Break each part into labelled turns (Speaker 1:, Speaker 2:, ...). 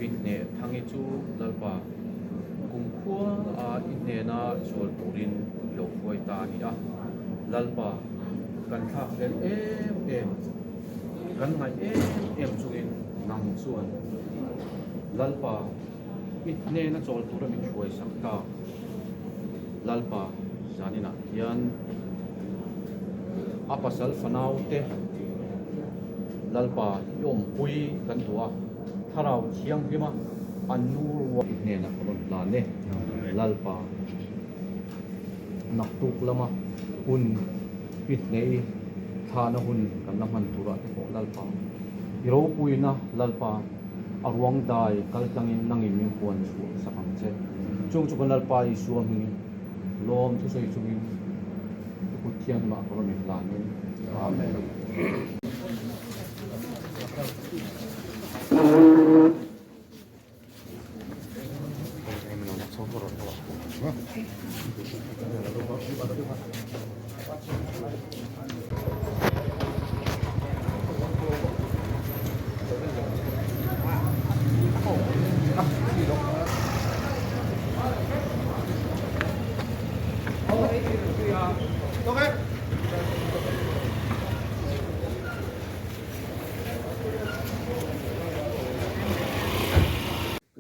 Speaker 1: Pi Hnehthangi chu Lalpa kumkhua a i hnena zual turin i lo hruai ta a ni a. Lalpa, kan thlak hlel em em, kan ngaih em em chungin nang chuan Lalpa i hnena chawl tura min hruai sak ta. Lalpa zaninah hian a pasal fanau te Lalpa i awmpui kan duh a, Thlarau Thianghlima an nu rual i hnenah ka rawn hlan e. Lalpa naktuk lama hun i hnei thlahna hun kan la hman turah te pawh Lalpa i ropuina Lalpa A ruang dai kal tlangin nangin min puan chhuah sak ang che. Chung chu kan Lalpa Isua hmingin lawm thusawi chungin i kut thianghlimah ka rawn inhlanin. Amen.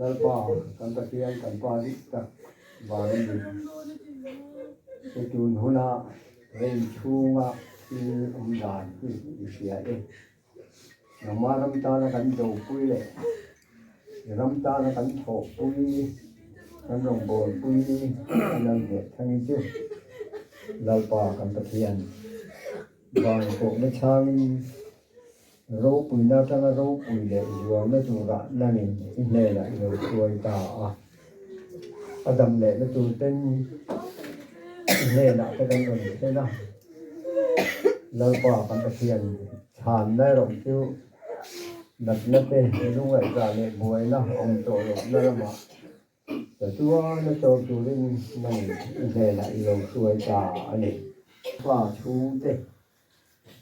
Speaker 2: Lalpa kan Pathian kan Pa dik tak vang a ni. Tun huna Rei chhunga thil awm dan hi i hria e. Nangmah ram tana kan dopui leh i ram tana kan thawhpui, kan rawngbawlpui a lo hneh thang i chu Lalpa kan Pathian van kohna chhangin ropuina atanga ropui leh zualna turah nangin i hnenah i lo hruai ta a. A dam lehna tur ten i hnenah te kan rawn thlen a, Lalpa kan Pathian chhanna erawh chu natna te, lungaihzah leh buaina awm tawh lohna lamah chatuana chaw turin nangin i hnenah i lo hruai ta a ni. Pa chhungte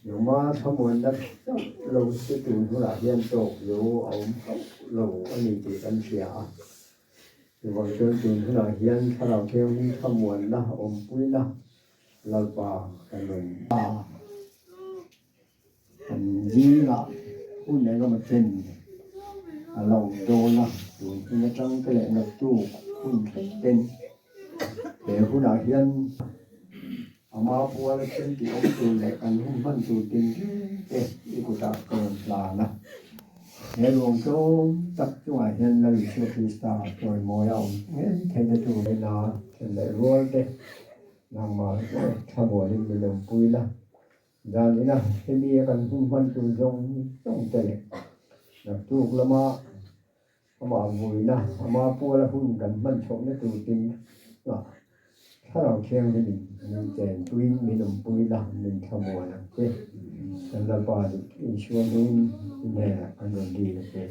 Speaker 2: Nungma thlamuanna chauh lo chu tun hunah hian tawk zo a awm hauh lo a ni tih kan hria a. Chuvang chuan tun hunah hian Thlarau Thianghlim thlamuanna awmpuina Lalpa kan rawn a. Kan zingah hun engemaw chen a la awm dawn a, tun hun atang te leh naktuk hun thleng ten he hunah hian Ama puala thil tih awm tur leh kan hun hman tur tin reng te i kutah ka rawn hlan a. He ruang tlawm tak chungah hian Lal Isua Krista chawimawi a awm ngei theihna tur ina thlen leh rual te nangmah thlamuanin min awmpui la. Zanina hemi a kan hun hman tur zawng zawng te leh naktuk lama Amah vuina, ama puala hun kan hman chhohna tur tin ah Thlarau Thianghlimin min chenpuiin min awmpui la, min thlamuan ang che. Kan Lalpa dik Isua hmingin i hnenah kan rawn dil a che.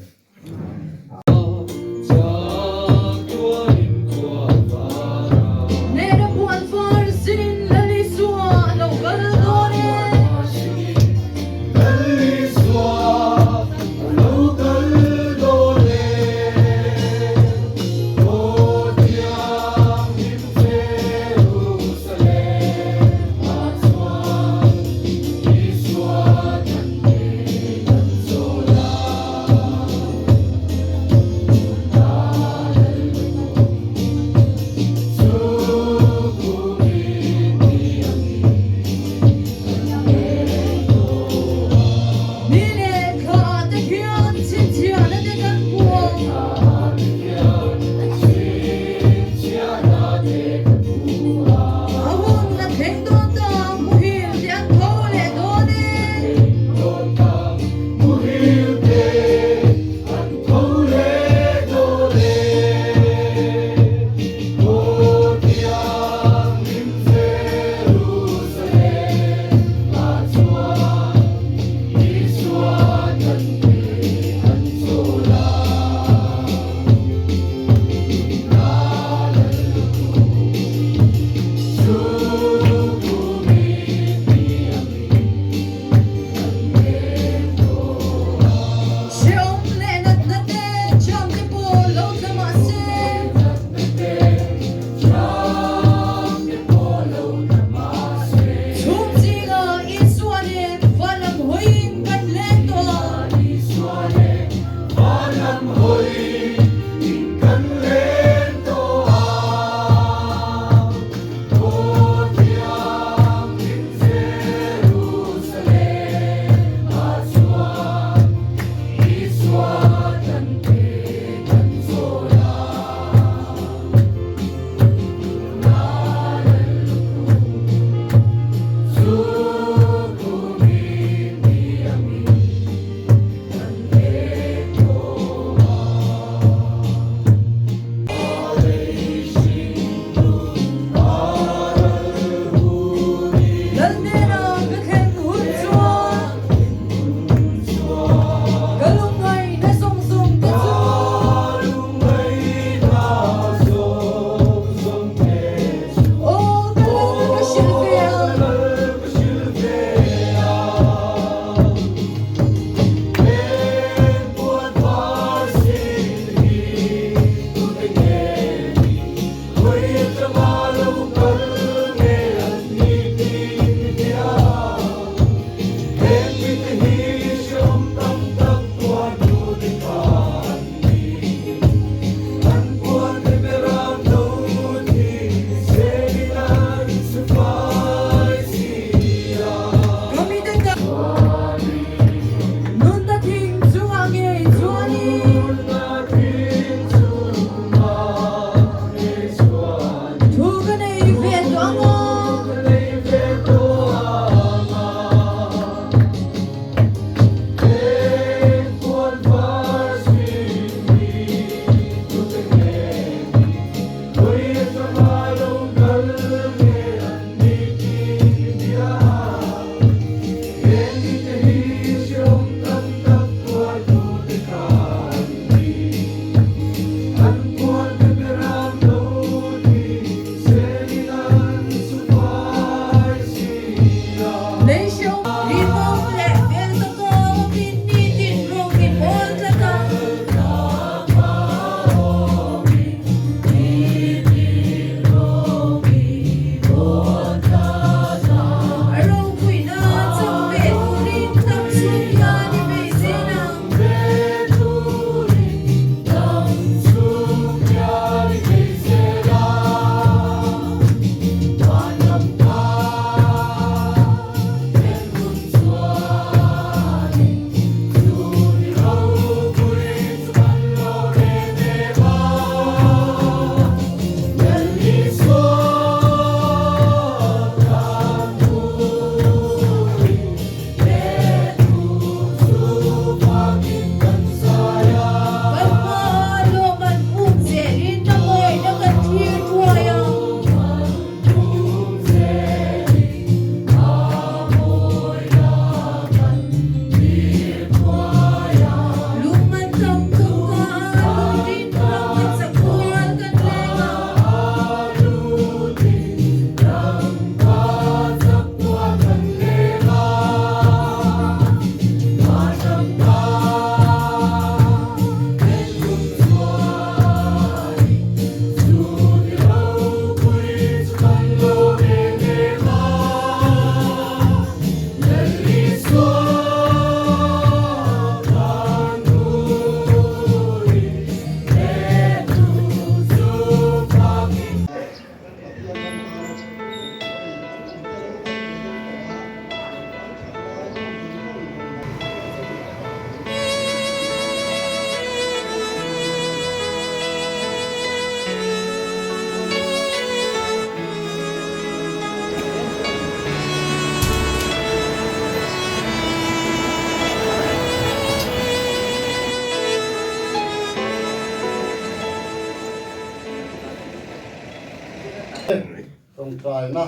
Speaker 3: Tawngtaina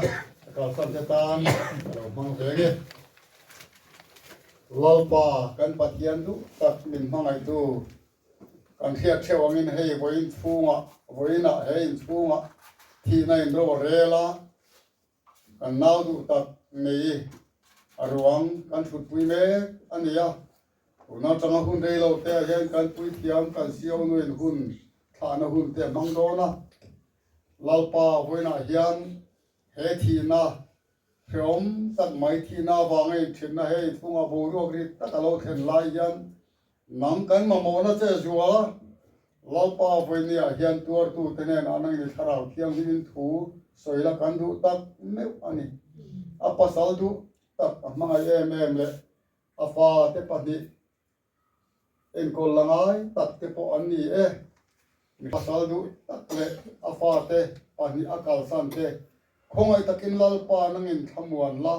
Speaker 3: a kalsan te tan ka lo hmang ve nge. Lalpa kan Pathian duh tak min hmangaihtu kan hriat theuh angin hei vawiin chhungah vawiinah he inchhungah thihna in ro a rel a, Kan nau duh tak nei a ruang kan thutpui mek a ni a, tun atanga hun rei lo te ah hian kan puithiam kan sio nuin hun thlahna hun te a hmang dawn a. Lalpa vawiinah hian he thihna hrehawm tak mai thihna avanga inthenna he inchhunga boruak rit tak a lo thlen lai hian Nang kan mamawhna che zual a, Lalpa vawinia hian tuartute hnenah nangin i thlarau thianghlimin thu sawi la kan duh tak meuh a ni. A pasal duh tak a hmangaih em em leh a fate pahnih enkawl la ngai tak te pawh an ni e. Mi pasal duh tak leh a fate pahnih a kalsan te khawngaih takin Lalpa nangin thlamuan la,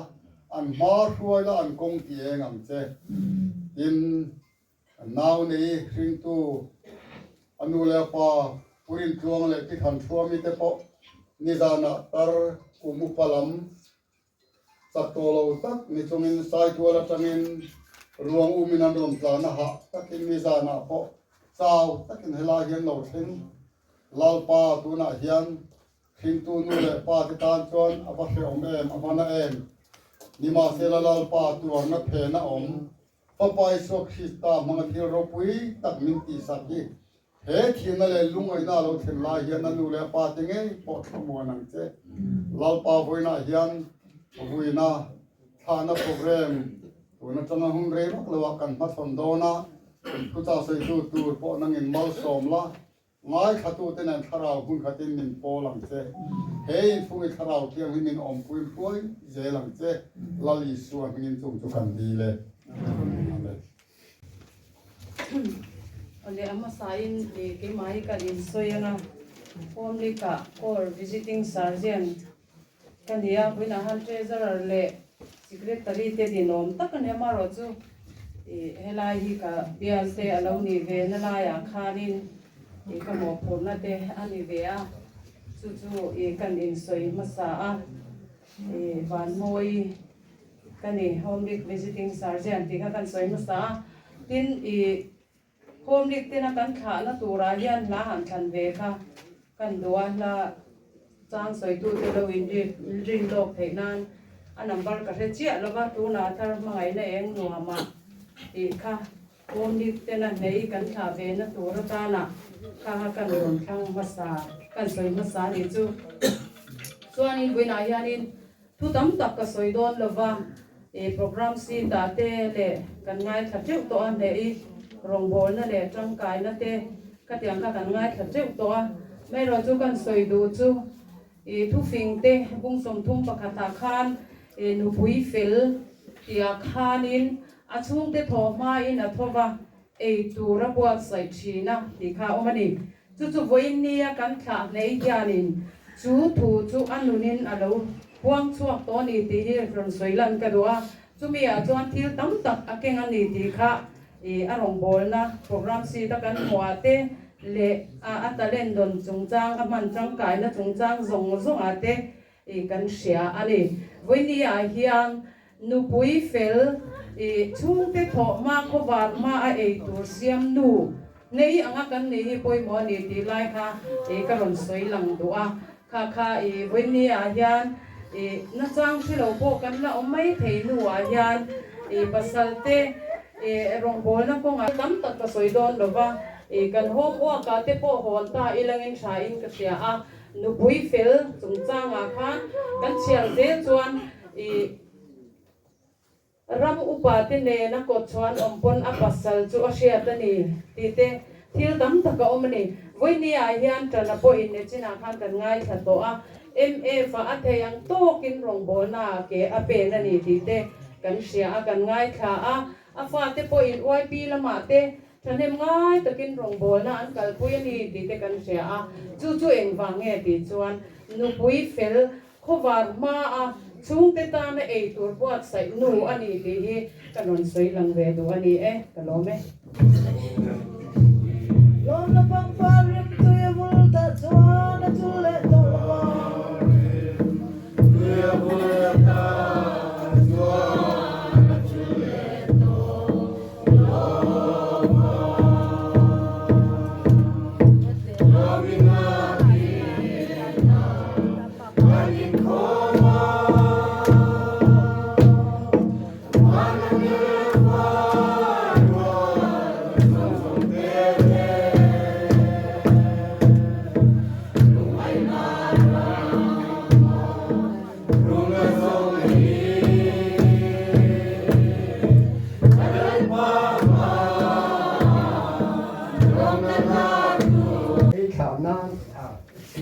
Speaker 3: an hma hruai la an kawng ti eng ang che. Tin, an nau nei hringtu a nu leh a pa Purintluang leh Tithanṭhuami te pawh nizanah tar kum upa lam Chak tawh lo tak ni chungin Saitual atangin ruang umin an rawn tlan a hah takin nizanah pawh chau takin helai hian lo thleng. Lalpa tunah hian hringtu nu leh pa te tan chuan a va hrehawm em, a va na em. Nimahsela Lalpa tuarna phena awm Fapa Isua Krista hmanga thil ropui tak min tihsak hi he thihna leh lungngaihna a lo thlen lai hian a nu leh a pa te ngei pawh thlamuan ang che. Lalpa vawiinah hian vuina thlahna program tun atanga hun rei vak loah kan hmachhawn dawn a, thuchah sawitu tur pawh nangin malsawm la, Ngaithlatute nen thlarau hmun khatin min pawl ang che. He inchhung i thlarau thiang hi min awmpui hruai zel ang che. Lal Isua hmingin chung chu kan dil e. Amen.
Speaker 4: Awle a hmasain keimah hi kan insawi anga Home-League-ah Corps Visiting Sergeant ka ni a, vawiinah han Treasurer leh Secretary te dinawm tak a ni a, amaherawh chu ih helai hi ka bial te a lo nih ve na laiah khanin ih ka mawhphurhna te a ni ve a, chu chu ih kan insawi hmasa a, ih Vanmawi ka ni Home League Visiting Sergeant tih kha kan sawi hmasa a, tin ih Home League tena kan thlahna turah hian hla han thlan ve kha kan duh a, hla chang sawitute lo inrin lawk theih nan a number ka hre chiah lo va, tunah thar hmangaihna eng nuama tih kha Home League tena hnei kan thlah ve na tur atana kha kha kan rawn thlang hmasa, kan sawi hmasa a nih chu. Chuanin vawiinah hianin Thu tam tak ka sawi dawn lo va, i program seat ah te leh kan ngaithla teuh tawh a, hneh i rawngbawlna leh tangkaina te khatiang kha kan ngaithla teuh tawh a. Maherawh chu kan sawi duh chu i thufing te bung 31 ah khan i nupui fel tih ah khanin a chhungte thawh hmain a tho va, ei tur a buatsaih thin a tih kha a awm a ni. Chu chu vawiin nia kan thlah hlei hianin chu thu chu a nunin a lo huang chhuak tawh a ni tih hi rawn sawi lan ka duh a. Chumi ah chuan thil tam tak a keng a ni tih kha ih a rawngbawlna program sheet a kan hmuh ah te leh a a talent dawn chungchang a hman tangkaina chungchang zawng zawng ah te ih kan hria a ni. Vawiin ah hian Nupui fel i chhungte thawh hma khawvar hma a ei tur siam nu nei anga kan nei hi pawimawh a ni tih lai kha i ka rawn sawi lang duh a. Kha kha i vawiini ah hian i nachang hre lo pawh kan la awm mai thei nu ah hian i pasal te i rawngbawlna kawngah tam tak ka sawi dawn lo va, i kan home work ah te pawh hawn ta ilangin tha in ka hria a. Nupui fel chungchangah khan kan chhiar zel chuan I ram upa te nena kawt chuan awm pawn a pasal chu a hriat a ni tih te thil tam tak a awm a ni. Vawiini ah hian Tana pawhin Nechinah khan kan ngaithla tawh a, MF ah a thei ang tawkin rawngbawlna ah ke a pen a ni tih te kan hria a, kan ngaithla a. A fate pawhin YP lamah te thahnem ngai takin rawngbawlna an kalpui a ni tih te kan hria a. Chu chu engvang nge tih chuan nupui fel Khawvar hmaa chhungte tana ei tur buatsaih nu a ni tih hi ka rawn sawi lang ve duh a ni e, ka lawm e.
Speaker 5: Lawmna pangpar rimtui a vul tah chuan a chul leh tawh lo ang.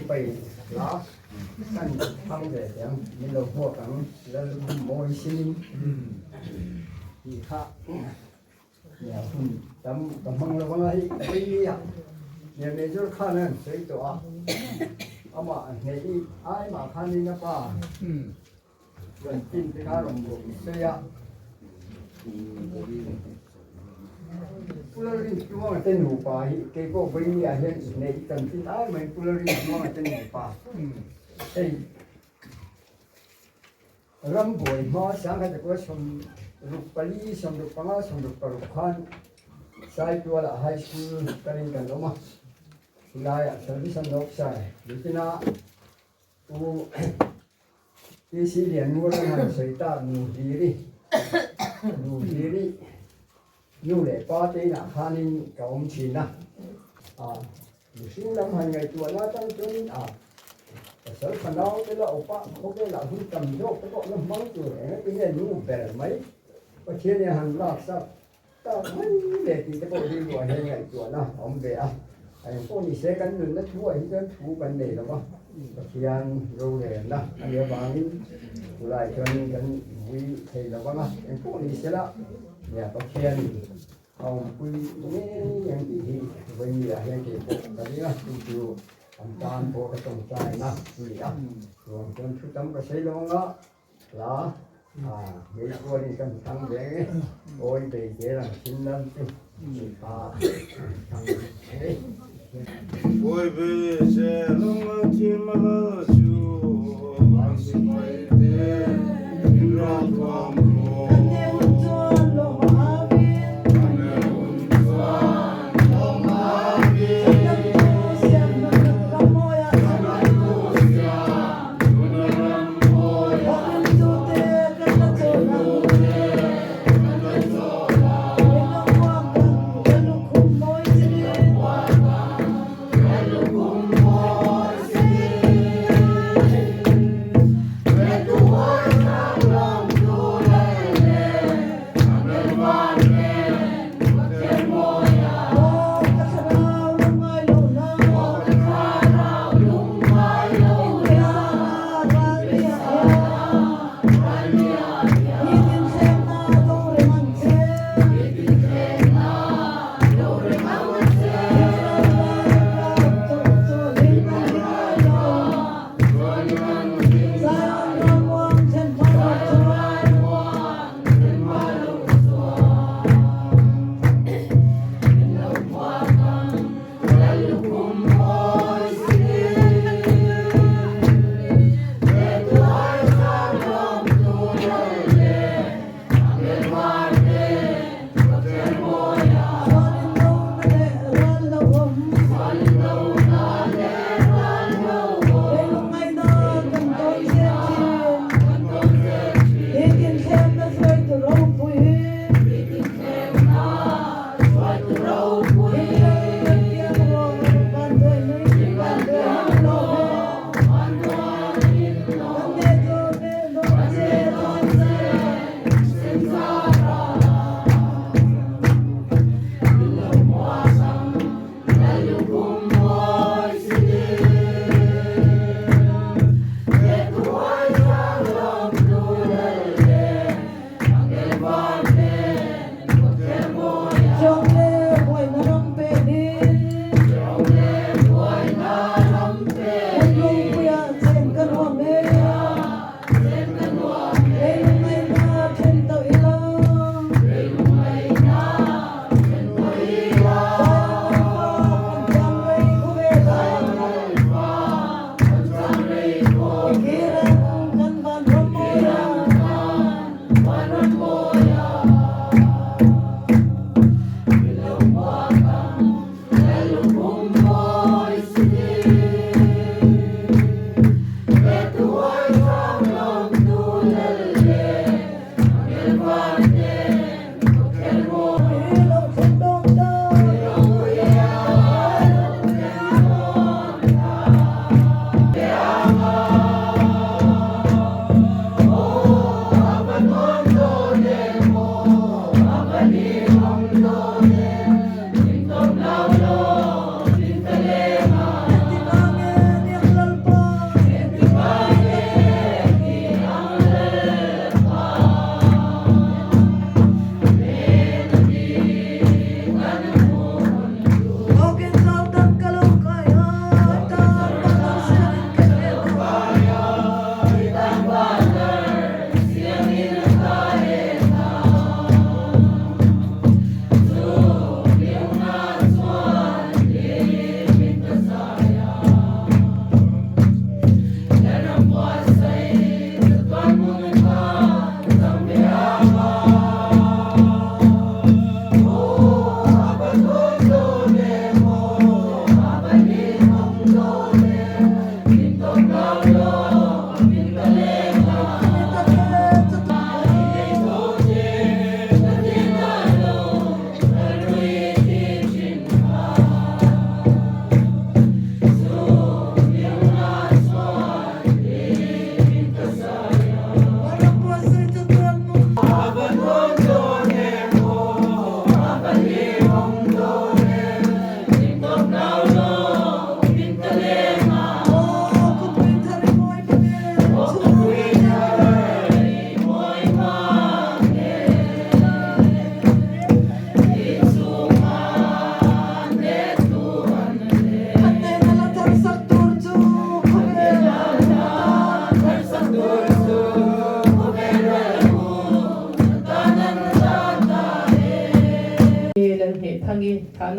Speaker 2: sipai hla kan thlang ve teh ang, min lo hmuak ang lal mawi sinin tih kha nia hun tam ka hmang lo anga hei vawi a nia Major khan a han sawi tawh a, amah hneh i ai mah khanin a pa Chuan tin te kha rawn sawi a. Pu Lalrintluanga te nupa hi kei pawh Vawinia hian inneih kan tin ai mai Pu Lalrintluanga te nupa hei ram buai hma sangkhat a kua 64 65 66 khan Saitualah High School kalin kan awm a, chulaiah Service and Officer nitina Pu PC Lianmual an han sawi tak nu hliri, nu hliri nu leh pa te inah khanin ka awm thin a, ah mihring lam han ngaihtuahna atang chuanin ah pasal fanau te la awp a, khawvelah hun tam zawk te pawh la hmang tur engati nge nu ber mai Pathian in a han laksak Tak mai leh tih te pawh rilru ah hian ngaihtuahna a awm ve a, a eng pawh ni se kan nunna thu ah hi chuan thu kan nei lo va, Pathian rorelna a nih avangin chulai chuan kan vui thei lo vang a, eng pawh ni se la nia Pathian a awmpui ngei ang tih hi vawiin ah hian kei pawh ka ring a, chu chu an tan pawh ka tawngtaina a ni a, chuang chuan thu tam ka sawi lo ang a. Hla a hmei kualin kan thlang ve nge awi bei zel ang thin lam chu a thlang ve.
Speaker 5: Awi bei zel ang thin lal chu an sipai te in ral thuam rawh.
Speaker 6: Kan ne hun chuan lawm a avin.
Speaker 5: Kan ne hun chuan lawm a avin.
Speaker 6: Kan lam thu siam ram mawiah.
Speaker 5: Kan lam thu siam.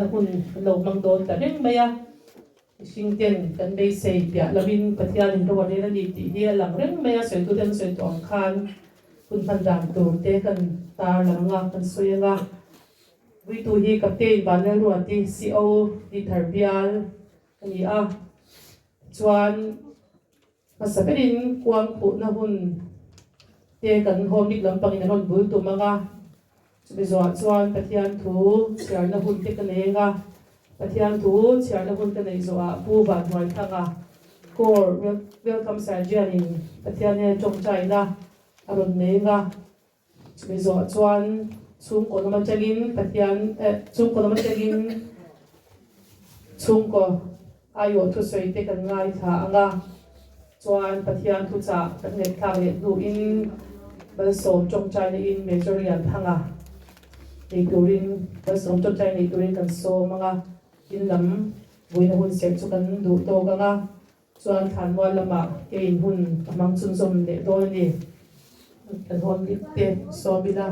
Speaker 7: thlahna hun kan lo hmang dawn ta reng mai a. Mihring ten kan beisei piah lovin Pathianin ro a rel a ni tih hi a lang reng mai a, sawitute an sawi tawh ang khan hun hman dan tur te kan tar lang anga kan sawi anga. Vuitu hi Captain Vanlalruati CO Lithar bial a ni a, chuan Hmasa berin kuang khuhna hun te kan hawmik lampangin an rawn bul tum ang a, chumi zawhah chuan Pathian thu chhiarna hun te ka nei ang a, Pathian thu chhiarna hun ka neih zawhah Pu Vanhnuaithanga Corps Welcome Sergeant-in Pathian hian tawngtaina a rawn nei ang a, chumi zawhah chuan chhungkaw lam atangin Pathian eh chhungkaw lam atangin chhungkaw Aiawh thusawi te kan ngaithla ang a, chuan Pathian thuchah kan ngaihthlak leh hnuin Malsawm tawngtai neiin Major Lianthanga nei turin Malsawm tawngtai nei turin kan sawm ang a, in lam vuina hun serh chu kan duh tawk ang a, chuan Thlanmual lamah kein hun ka hmang chhunzawm leh dawn a ni. Kan hawn dik te sawm ila.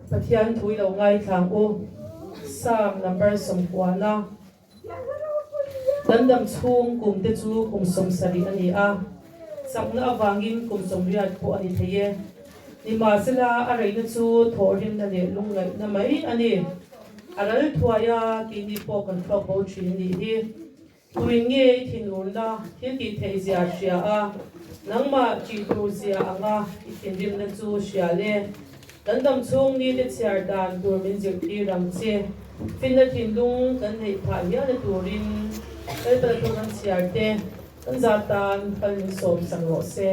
Speaker 7: Pathian thu i lo ngaithlang u. Psalm number 90. Kan dam chhung kum te chu kum 70 a ni a, chakna avangin kum 80 pawh a ni thei e. Nimahsela, a reina chu thawhrimna leh lungngaihna mai a ni. A ral thuai a, keini pawh kan thluak bo thin a nih hi. Tuin nge i thinurna thil tih theih zia hria a, nangmah ṭih tur zia anga i thinrimna chu hria le. Kan dam chhung ni te chhiar dan tur min zirtir ang che. Finna thinlung kan neih phah hialna turin Lalpala thu kan chhiar te kan zah tan kal min sawm sak rawh se.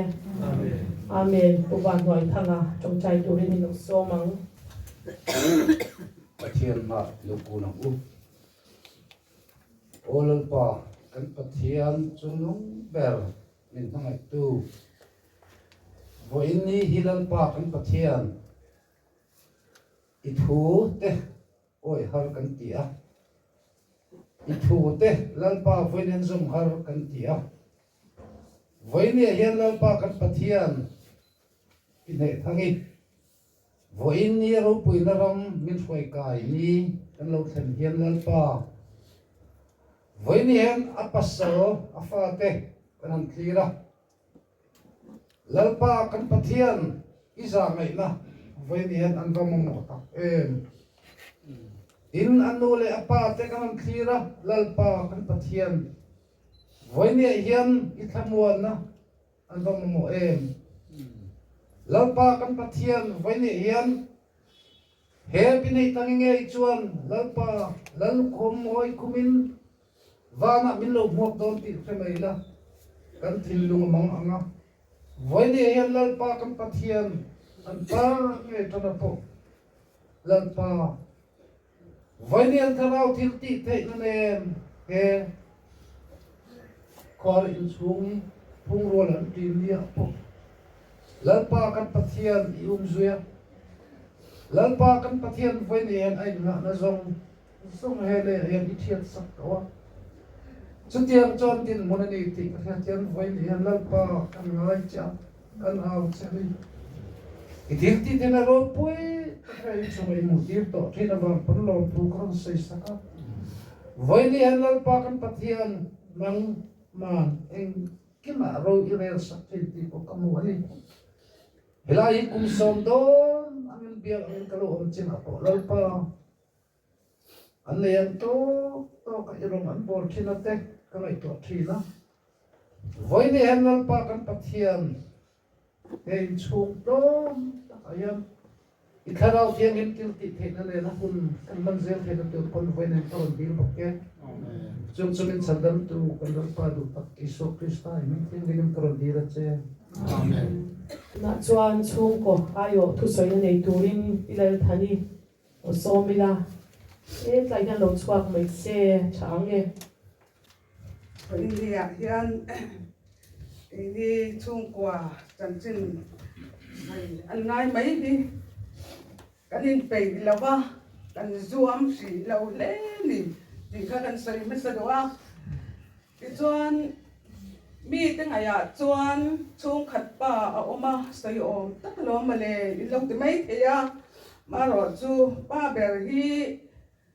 Speaker 7: Amen. Pu Vanhnuaithanga tawngtai turin min lo sawm ang.
Speaker 5: Pathian hmah lo kun ang u. Aw Lalpa, kan Pathian chungnung ber min hmangaihtu. Vawiin ni hi Lalpa kan Pathian i thu te awi har kan ti a, i thu te Lalpa vawiin en zawm har kan ti a. Vawiin hian Lalpa kan Pathian i hneh thang i, vawiin ni ropuina ram min hruai kai ni kan lo thlen hian Lalpa vawiin hian a pasal a fate kan han thlir a. Lalpa kan Pathian i zah ngaihna vawiin hian an va mamawh tak em? Tin, a nu leh a pa te kan han thlir a, Lalpa kan Pathian vawiin hian i thlamuanna an va mamawh em? Lalpa kan Pathian vawiin hian he pinei tangi ngei chuan Lalpa Lallukhum mawi khumin Vanah min lo hmuak dawn tih hre mai la, kan thinlung a mang ang a. Vawinia hian Lalpa kan Pathian an par ngei tan a pawh. Lalpa, vawinia thlarau thil tih theihna nen he khuar inchhung hi phungrual an ṭin nia pawh. Lalpa kan Pathian i umzui a. Lalpa kan Pathian vawinia hian a innghahna zawng Zawng he leh hian i thiat sak tawh a, chutiang chuan dinhmun a ni tih ka hriat hian vawiin hian Lalpa kan ngai che a, kan au che a ni. I thil tih theihna ropui tak hei i chunga i hmuhtir tawh thin avang pawn lawmthu ka rawn sawi sak a. Vawiin hian Lalpa kan Pathian nangman engkimah ro i rel sak thin tih pawh ka hmu a ni. Helai hi kum 10 dawn angin biak angin ka lo awm chinah pawh Lalpa An nei ang tawk tawk a, i rawng an bawl thin a te ka ngaihtuah thin a. Vawiin hian Lalpa kan Pathian he inchhung tlawm takah hian i Thlarau Thianghlim thil tih theihna nena hun kan hman zel theihna tur pawn vawiin hian ka rawn dil bawk e. Chung chu min chhandamtu kan Lalpa duh tak Isua Krista i hming thianghlimin ka rawn dil a che.
Speaker 7: Amen. Tunah chuan chhungkaw aiawh thusawina nei turin i Lalthani Aw sawm ila, he tlai hian lo chhuak mai se tha ang e.
Speaker 6: India hian keini chhungkua chanchin sawi an ngai mai hi kan inpeih lo va. kan zuam hrih lo hle ni tih kha kan sawi hmasa duh a. Tichuan, mite ngaihah chuan chhungkhat pa a awm a, sawi awm tak alawm mawle in lo ti mai thei a. Marawhchu pa ber hi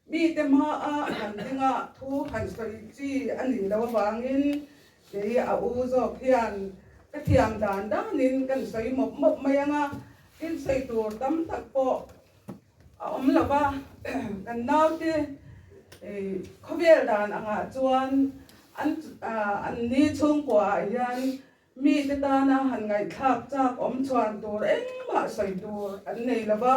Speaker 6: Mite hmaa han dinga thu han sawi chi a nih loh avangin kei a u zawk hian ka thiam dan danin kan sawi mawp mawp mai ang a, thil sawi tur tam tak pawh a awm lo va. Kan naute khawvel dan angah chuan an an ni chhungkuaah hian mite tana han ngaihthlak chak awm chhuan tur engmah sawi tur an nei lo va,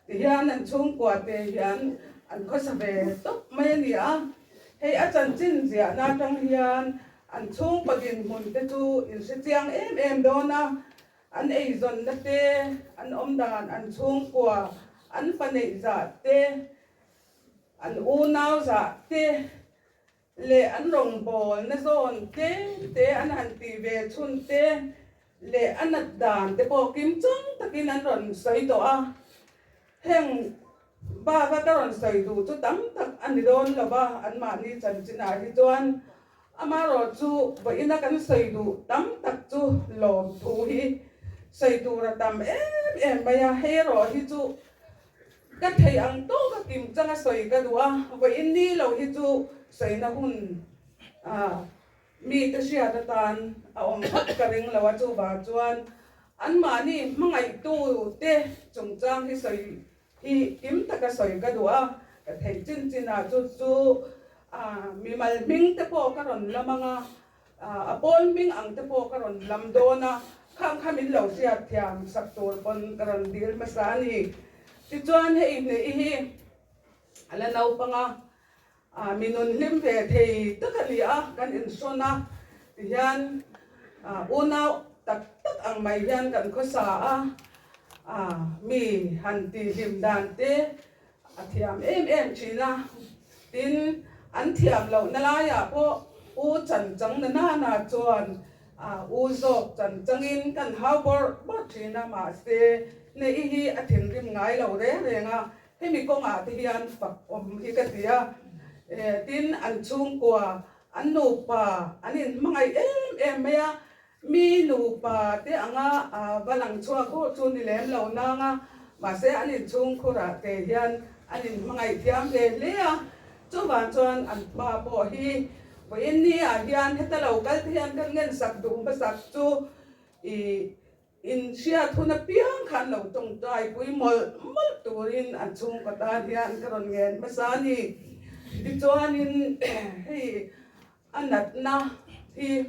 Speaker 6: tihian an chhungkua te hian an khawsa ve tawp mai a ni a. Hei a chanchin ziahna atang hian an chhungkaw dinhmun te chu inhre chiang em em dawn a, an eizawnna te, an awmdan, an chhungkua, an fa neih zah te, an unau zah te, leh an rawngbawlna zawn te te an han tih ve chhun te leh a nat dan te pawh kim chang takin an rawn sawi tawh a. Heng baka ka rawn sawi duh chu tam tak a ni dawn lo va, anmahni chanchinah hi chuan amaherawh chu vawiina kan sawi duh tam tak chu lawmthu hi sawi tur a tam em em mai a, hei erawh hi chu Ka thei ang tawk a kim changa sawi ka duh a, vawiin ni lo hi chu sawina hun mite hriat atan a awm vak ka ring lo a, chuvang chuan anmahni hmangaihtu te chungchang hi sawi hi kim taka sawi ka duh a, ka theih chin chinah chu chu mimal hming te pawh ka rawn lam ang a, A pawl hming ang te pawh ka rawn lam dawn a, khang kha min lo hriat thiam sak tur pawn ka rawn dil hmasa a ni. Tichuan hei hneih hi a la naupang a, mi nun hlim ve thei tak a ni a, kan inhrawn a, tihian unau tak tak ang mai hian kan khawsa a, mi han tihhlim dan te A thiam em em thin a, tin an thiam lohna laiah pawh U chan chang na nana chuan U zawk chan changin kan hau bawrh bawrh thin a, mahse Neih hi a thinrim ngai lo reng reng a, hemi kawngah te hian fak awm hi ka ti a, tin an chhungkua an nupa an inhmangaih em em mai a, Mi nupa te anga va lang chhuak ho chu ni lem lo nang a, mahse an inchhung khurah te hian an inhmangaih thiam hle hle a, chuvang chuan an pa pawh hi vawiin ni ah hian heta lo kal te hian kan ngensak duh hmasak chu i inhriat hun apiang khan lo tawngtai pui mawlh mawlh turin an chhungkaw tan hian ka rawn ngen hmasa a ni. Tichuanin hei A natna hi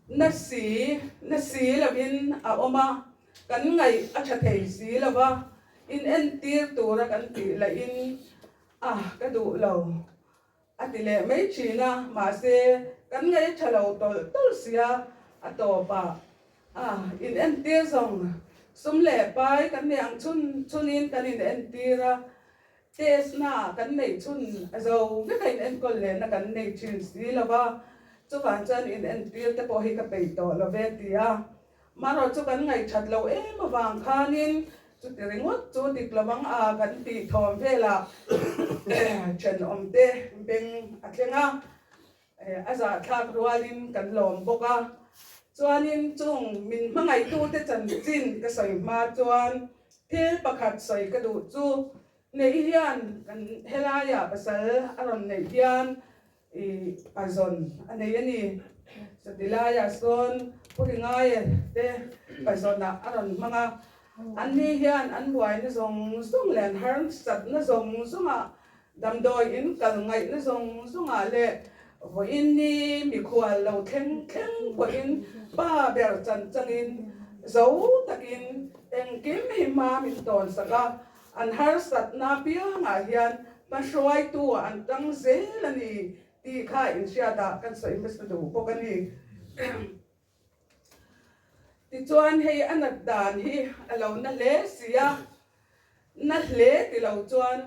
Speaker 6: na si na si lovin a awm a, kan ngaih a tha thei si lo va, inentir tura kan tih lahin a ka duh lo a ti leh mai thin a, mahse kan ngaih a tha lo tawlh tawlh sia a tawpah a inentir zawng sum leh pai kan nei ang chhun chhunin kan inentir a. Test na kan neih chhun a zo vek a inenkawl lehna kan nei thin si lo va, chuvang chuan inentir te pawh hi ka peih tawh lo ve ti a. Marawh chu kan ngaihthat lo em avang khanin chuti ringawt chu dik lovang a kan tih thawm velah thenawmte beng a thleng a. A zahthlak rualin kan lawm bawk a, chuanin chung min hmangaihtute chanchin ka sawi hma chuan thil pakhat sawi ka duh chu neih hian kan helaiah pasal a rawn neih hian i pazawn a nei a ni. Chutihlaiah sawn Pu Ringaia te pazawnah a rawn hmang a, anni hian an buaina zawng zawng leh an harsatna zawng zawngah Damdawi in kal ngaihna zawng zawngah leh vawiin ni mikhual lo thleng thleng pawhin pa ber chan changin zo takin engkim hi hma min tawn sak a, an harsatna piangah hian hmahruaitu an tang zel a ni tih kha inhriatah kan sawi hmasa duh bawk a ni. Tichuan hei a nat dan hi a lo na hle si a, na hle ti lo chuan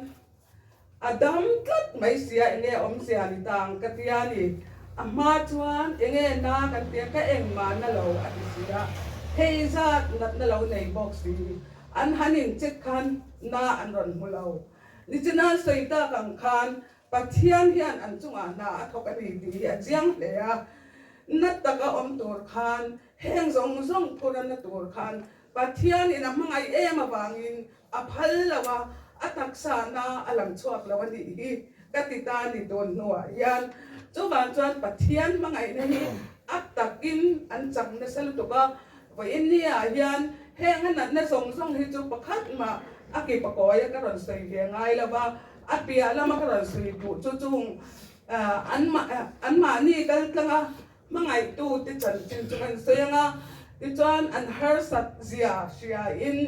Speaker 6: a dam tlat mai si a, enge awmzia ni ta ang ka tia ni. A hma chuan enge na kan tia ka engmah na lo a ti si a, hei zat natna lo nei bawk si, an han in check khan na an rawn hmu lo. Nichina sawi tak ang khan Pathian hian an chungah hna a thawk a ni tih hi a chiang hle a. Na taka awm tur khan, heng zawng zawng phur a na tur khan Pathianin a hmangaih em avangin a phal lo a, a taksa na a lang chhuak lo a nih hi ka ti ta a ni tun hnuah hian. Chuvang chuan Pathian hmangaihna hi a takin an chak nasa lutuk a, vawiin niah hian heng a natna zawng zawng hi chu pakhat mah a ki pakawi a ka rawn sawi ve ngai lo va, a piah lama ka rawn sawi duh chu chung anmahni kal tlanga Hmangaihtute chanchin chu kan sawi ang a, tichuan an harsat zia hriain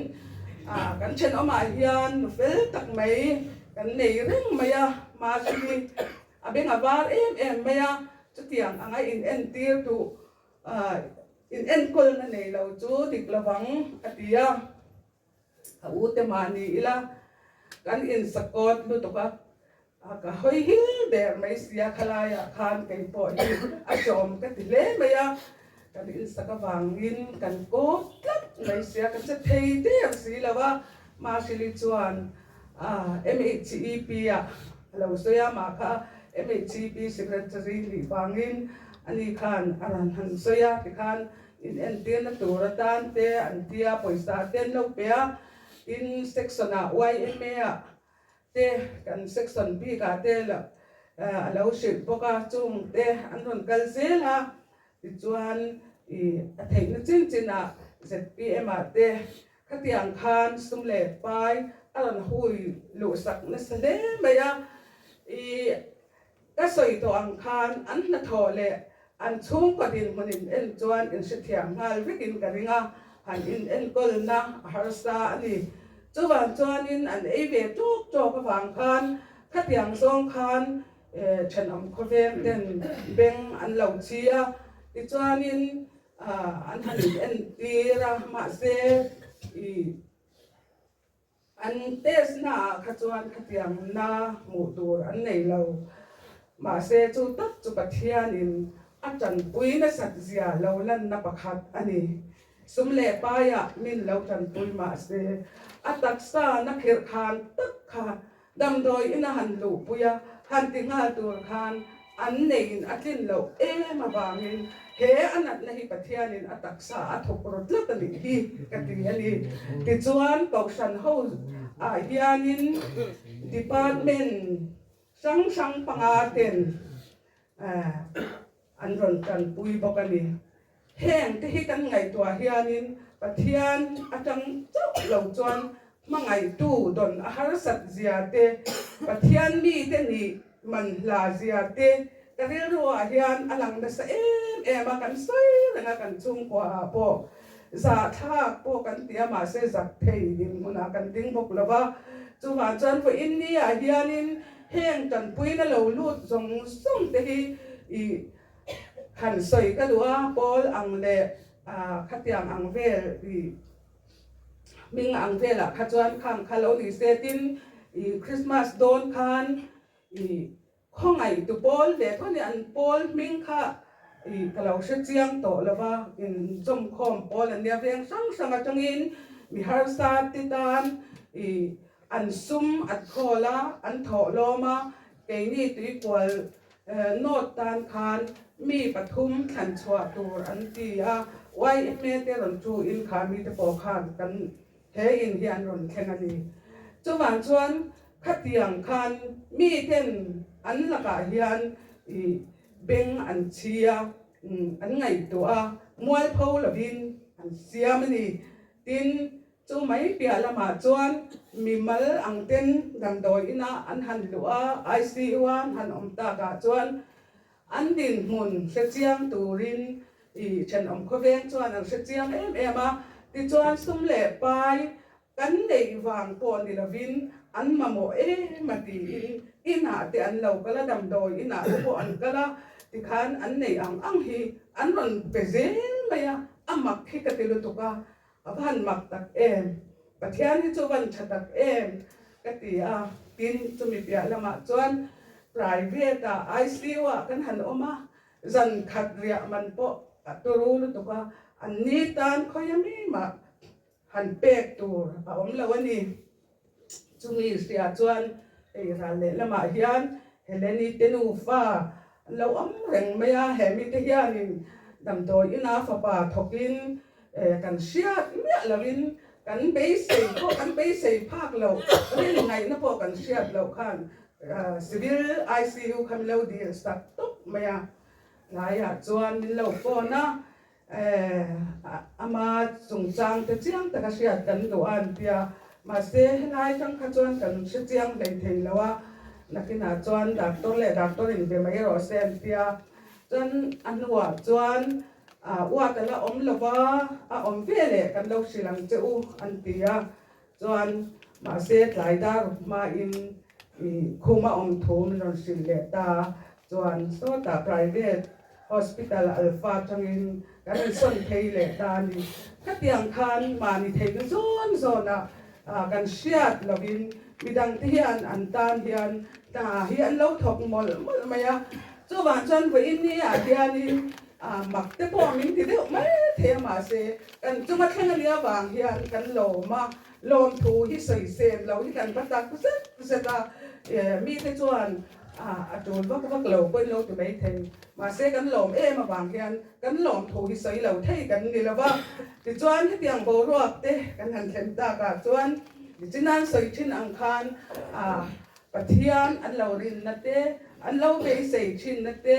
Speaker 6: kan thenawmah hian nu fel tak mai kan nei reng mai a, mahse a beng a var em em mai a, chutiang anga in entir duh in enkawlna nei lo chu dik lovang a ti a. A u te mahni ila kan insakawt lutuk a, ka hawi hil der mai sia khalaiah khan kei pawh hi a ṭawm ka ti hle mai a, kan insak avangin kan kawp tlat mai sia ka che thei der si lo a, Mahsili chuan MHEP ah a lo sawi a, mah kha MHEP secretary nih vangin ani khan a rawn han sawi a tikhan In entirna tur atan te an tia pawisa te an lo pe a, tin section ah yma ah te kan section bik ah te a lo hrilh bawk a, chung te an rawn kal zel a, tichuan ih a theihna chin chin ah zpm ah te khatiang khan sum leh pai a rawn hui luh sak nasa hle mai a, ih Ka sawi tawh ang khan an hnathawh leh an chhungkaw dinhmun in en chuan in hrethiam nghal vekin ka ring a, han in enkawlna a harsa a ni. Chuvang chuanin an ei ve tawk tawk avang khan khatiang zawng khan thenawm khawveng ten beng an lo chi a, tichuanin an han in entir a, mahse i. An test naah kha chuan khatiang na hmuh tur an nei lo. Mahse chu tak chu Pathianin a tanpui nasat zia lo lanna pakhat a ni. Sum leh paiah min lo tanpui mahse a taksa na khirh khan tak kha Damdawi ina han luhpui a, han ti nghal tur khan an neiin a tlin loh em avangin he a natna hi Pathianin a taksa a thawk rawt tlat a nih hi ka ti a ni. Tichuan Kohhran ho ah hianin Department hrang hrang panga ten an rawn tanpui bawk a ni. Heng te hi kan ngaihtuah hianin Pathian atang chauh lo chuan hmangaihtu dawn a harsat zia te, Pathian mite nih man hla zia te ka rilruah hian a lang nasa em em a, kan sawi reng a kan chhungkua ah pawh zahthlak pawh kan ti a mahse zak thei dinhmunah kan ding bawk lo va, chuvang chuan vawiin ni ah hianin heng tanpuina lo lut zawng zawng te hi ih Han sawi ka duh a, pawl ang leh khatiang ang vel i hming ang velah kha chuan khang kha lo ni se tin i Christmas dawn khan i khawngaih tu pawl ve tho ni an pawl hming kha i ka lo hre chiang tawh lo va in zawmkhawm pawl an nia veng hrang hrang atangin mi harsa te tan i an sum at khawl a an thawh lawm a keini tuikual Note tan khan mi pathum thlan chhuah tur an ti a, yma te rawn chu in kha mite pawh khan kan he in hi an rawn thleng a ni. Chuvang chuan khatiang khan miten an lakah hian i beng an chhi a, an ngaihtuah a, mualpho lovin an siam a ni. Tin, Chu mai piah lamah chuan mimal ang ten damdawi ina an han luh a, ICU a an han awm takah chuan an dinhmun hre chiang turin i thenawm khawveng chuan an hre chiang em em a. Tichuan sum leh pai kan neih vang pawh ni lovin an mamawh em a tiin inah te an lo kal a, damdawi inah te pawh an kal a, tikhan an neih ang ang hi an rawn pe zel mai a, a mak hi ka ti lutuk a. A va han mak tak em! Pathian hi chu van tha tak em! ka ti a, tin chumi piah lamah chuan private ah ICU ah kan han awm a, zan khat riah man pawh a turu lutuk a, an ni tan khawi ami mah han pek tur a awm lo a ni. Chumi hria chuan. Hei ral lehlamah hian Heleni te nufa an lo awm reng mai a, he mite hianin damdawi ina fapa thawkin kan hriat miah loin kan beisei pawh kan beisei phak loh rin ngaihna pawh kan hriat loh khan Civil ICU kha min lo dil sak tawp mai a, tlaiah chuan min lo phone a, Ama chungchang te chiang taka hriat kan duh a an ti a, mahse helai atang kha chuan kan hre chiang hlei thei lo a, nakinah chuan doctor leh doctor in be mai rawh se an ti a, chuan a hnuah chuan uat a la awm lo va, a awm ve leh kan lo hrilh ang che u an ti a, chuan mahse tlai dar hmain khuma awm thu min rawn hrilh leh ta chuan sawtah private Hospital Alpha atangin kan insawn phei leh ta a ni. Khatiang khan mahni theihna zawn zawnah kan hriat lovin midangte hian an tan hian hna hi an lo thawk mawlh mawlh mai a. Chuvang chuan vawiin ni ah hianin mak te pawh min ti deuh mai thei a mahse kan chunga thleng a nia vang hian kan lawm a, lawmthu hi sawisem lo hi kan va tak zet zet a, mite chuan A tul vak vak lo pawhin lo ti mai thei. Mahse kan lawm em avang hian kan lawm thu hi sawi lo thei kan ni lo va. Tichuan hetiang boruak te kan han thlen takah chuan nichinan sawi thin ang khan Pathian an lo rinna te, an lo beisei thinna te,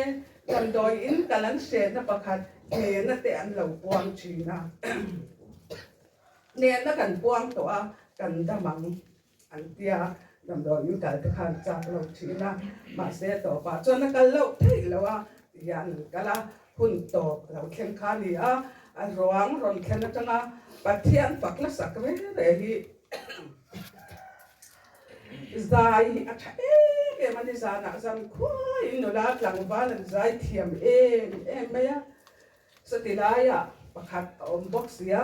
Speaker 6: damdawi in kal an hretna pakhat hnehna te an lo puang thin a. Hnehna kan puang tawh a, kan dam ang. An tia, damdawi in kal te khan chak lo thin a, mahse tawpah chuan a kal loh theih lo a, tihian an kal a, hun tawp a lo thleng kha a ni a, a ruang rawn thlen atanga Pathian fak hlasak re re hi zai hi a tha em em a ni, zanah zan khuaiin nula tlangval an zai thiam em em mai a. Chuti laiah pakhat a awm bawk sia,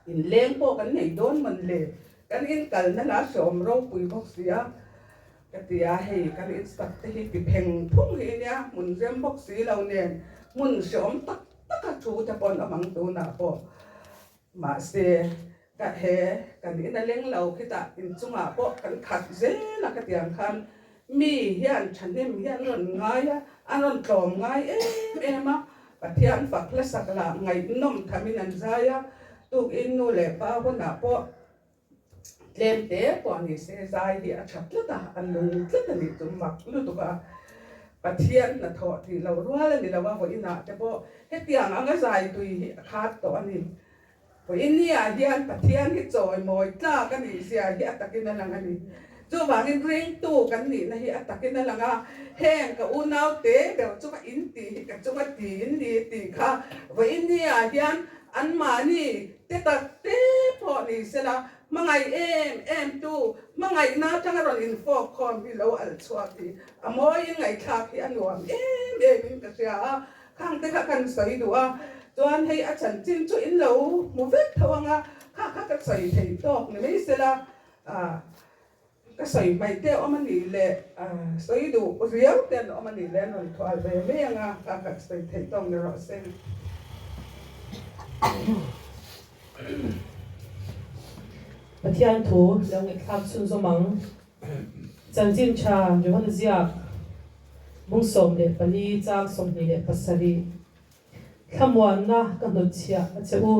Speaker 6: inleng pawh kan nei dawn mawn le, kan inkalna la hreawm ropui bawk sia ka ti a, hei kan insak te hi ti pheng phung hi nia, hmun rem bawk si lo nen hmun hreawm tak taka thu te pawh an awm ang tunah pawh, mahse ka he kan in a leng lo khitah inchungah pawh kan khat zel a ka ti ang khan Mi hian thahnem hi an rawn ngai a, an rawn tlawm ngai em em a, Pathian fak hlasak lah ngaihnawm thamin an zai a, tukin nu leh pa hunah pawh tlem te pawh ni se zai hi a tha tlat a, a nung tlat a nih chu mak lutuk a, Pathian hnathawh tih loh rual a ni lo a, vawiinah te pawh hetiang anga zai tui hi a khat tawh a ni. Vawinia hian Pathian hi chawimawi tlak a nih zia hi a takin a lang a ni. Chuvangin ringtu kan nihna hi a takin a lang a, heng ka unau te ber chunga in tih hi ka chunga ti in ni tih kha Vawinia hian anmahni te tak te pawh ni sela hmangaih em em tu hmangaihna atanga rawn infawk khawm hi lo alh chhuak hi a mawiin ngaihthlak hi a nuam em em in ka hria a. Khang te kha kan sawi duh a, chuan hei a chanchin chu in lo hmu vek tho ang a, kha kha ka sawi thei tawk ni mai sela, ka sawi hmaih te awm a nih leh sawi duh riau te an awm a nih leh an rawn thual ve mai ang a, kha kha ka sawi thei tawk ni rawh se.
Speaker 7: Pathian thu lo ngaihthlak chhunzawm ang. Chanchin tha Johana ziak bung 14 chang 27 Thlamuanna ka hnutchhiah a che u,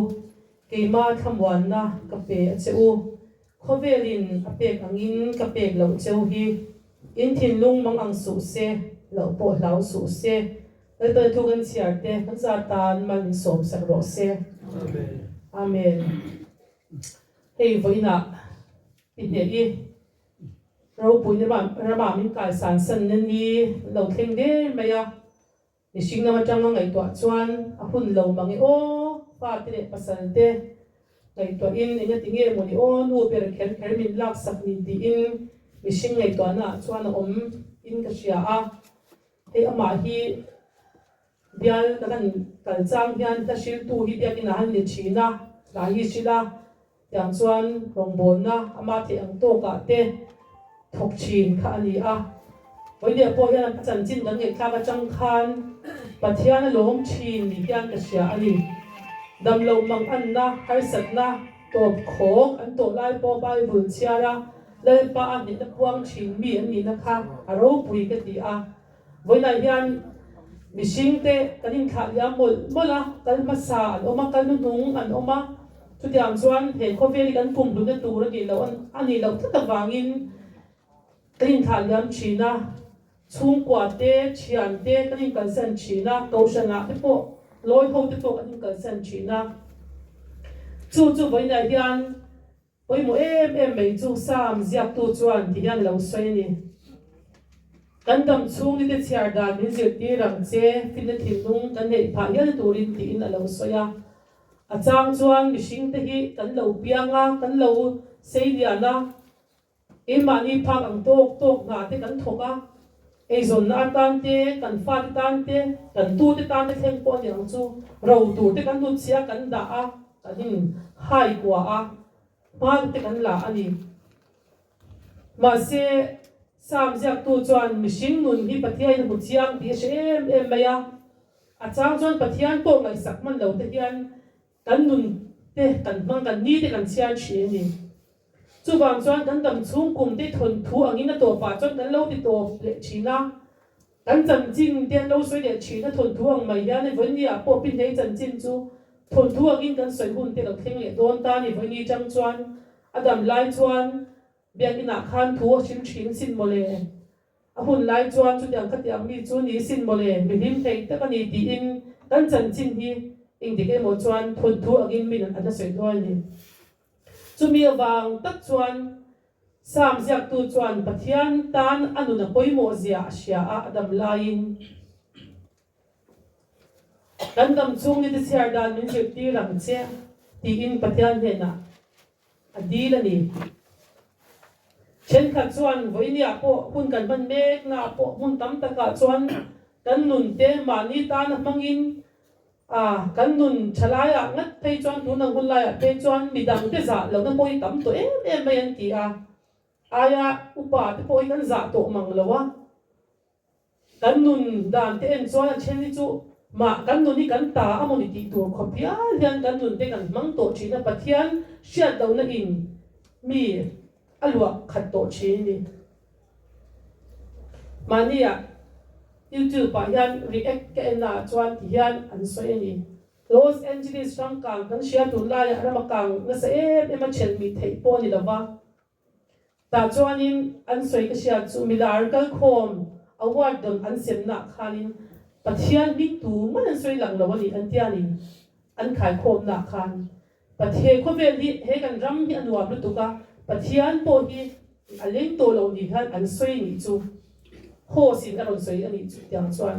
Speaker 7: keima thlamuanna ka pe a che u, khawvelin a pek angin ka pek loh cheu hi, in thinlung mang ang suh se, loh pawh hlau suh se, Lalpa thu kan chhiar te kan za tan mal in sawm sak rawh se. Amen. Hei vawiinah I hneh i ropui na ramah min kaisan san na ni an lo thleng der mai a, mihring lam atanga ngaihtuah chuan a hun lo mang e aw, fate leh pasal te ngaihtuahin engati nge maw ni aw nu ber kher kher min laksak ni tiin mihring ngaihtuahna ah chuan a awm in ka hria a, hei amah hi Bial ka han kal chang hian hla hriltu hi biakin ah han ni thin a, hla hi hrilh a, tiang chuan rawngbawlna ama theih ang tawkah te thawk thin kha a ni a. Vawiin pawh hian a chanchin kan ngaihthlak atang khan Pathian a lawm thin ni hian ka hria a ni. Damloh mang anna, harsatna, tawp khawk an tawh lai pawh Bible chhiar a. Lalpa a hnehna phuang thin mi an nihna kha a ropui ka ti a. Vawiinah hian mihringte kan inthlah liam mawlh mawlh a, kal hmasa an awm a, kal hnuhnung an awm a, chutiang chuan he khawvel hi kan pumhlutna tur a nih loh a nih loh tlat avangin kan inthlah liam thin a, chhungkua te, thian te kan inkalsan thin a, kohhranah te pawh lawi ho te pawh kan inkalsan thin a, chu chu vawiinah hian Pawimawh em em mai chu Sam ziaktu chuan ti hian a lo sawi a ni. Kan dam chhung nite chhiar dan min zirtir ang che, finna thinlung kan neih phah hial turin tiin a lo sawi a. A chang chuan mihringte hi kan lo piang a, kan lo sei lian a, keimahni phak ang tawk tawk hna te kan thawk a, eizawnna atan te, kan fate tan te, kan tute tan te thleng pawh a ni ang chu, ro tur te kan hnutchhiah kan dah a. Kan in hai kua a, hma te kan la a ni. Mahse, Sam ziaktu chuan mihring nun hi Pathiain a hmu chiang tih a hre em em mai a. A chang chuan Pathian pawh ngaihsak hman lo te hian kan nun te kan hmang, kan ni te kan chhiar thin a ni. Chuvang chuan kan dam chhung kum te thawnthu angin a tawpah chuan kan lo ti tawp leh thin a. Kan chanchin te an lo sawi leh thin a, thawnthu ang mai hian hei vawiin ah pawh Pinhei chanchin chu thawnthu angin kan sawi hun te lo thleng leh dawn ta a ni. Vawiin atang chuan a dam lai chuan biakinn ah khan thu a hrim thin sin mawle, a hun lai chuan chutiang khatiang mi chu ni sin mawle, mi hlim thei tak a ni tiin kan chanchin hi engdik emaw chuan thawnthu angin min an la sawi dawn a ni. Chumi avang tak chuan Sam ziaktu chuan Pathian tan a nun a pawimawh zia a hria a, a dam laiin kan dam chhung ni te chhiar dan min zirtir ang che tiin Pathian hnenah a dil a ni. Thenkhat chuan vawinia pawh hun kan hman meknaah pawh hmun tam takah chuan kan nun te mahni tana hmangin A, kan nun tha laiah ngat phei chuan tun ang hun laiah phei chuan midang te zah lohna pawh hi tam tawh em em mai an ti a, aia upa te pawh hi kan zah tawh mang lo a, kan nun dan te en chuan a then hi chu mah kan nun hi kan ta a mawni tih tur khawp hial hian kan nun te kan hmang tawh thin a, Pathian hriat lohna in mi a luah khat tawh thin a ni. Mahnia YouTube ah hian react ka en naah chuan ti hian an sawi a ni. Los Angeles ram kang kan hria tun laiah ram a kang nasa em em a ṭhelh mih theih pawh a ni lova. Tah chuanin an sawi ka hriat chu milar kalkhawm award dawn an semnaah khanin Pathian hming tu man an sawi lang lo a ni an tia ni an khaikhawmnaah khan. Pathian khawvel hi he kan ram hi a nuam lutuk a, Pathian pawh hi a leng tawh lo ni hian an sawi nih chu host in a rawn sawi a nih chu tiang chuan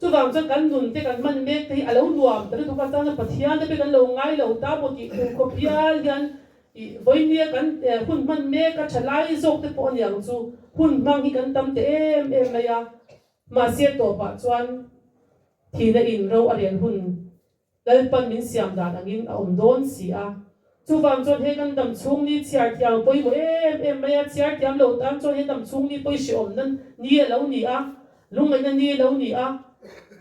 Speaker 7: chuvang chuan kan nun te kan hman mek te hi a lo nuam ta lutuk a, chuan Pathian te pawh kan lo ngai lo ta maw tih tur khawp hial hian ih vawinia kan hun hman mek a tha lai zawk te pawh a niang chu hun hmang hi kan tam ta em em mai a, mahse tawpah chuan thihna in ro a rel hun Lalpan min siam dan angin a awm dawn si a. Chuvang chuan he kan dam chhung ni chhiar thiam pawimawh em em mai a, chhiar thiam lo tan chuan he dam chhung ni pawi hrehawmna ni a lo ni a, lungngaihna ni a lo ni a.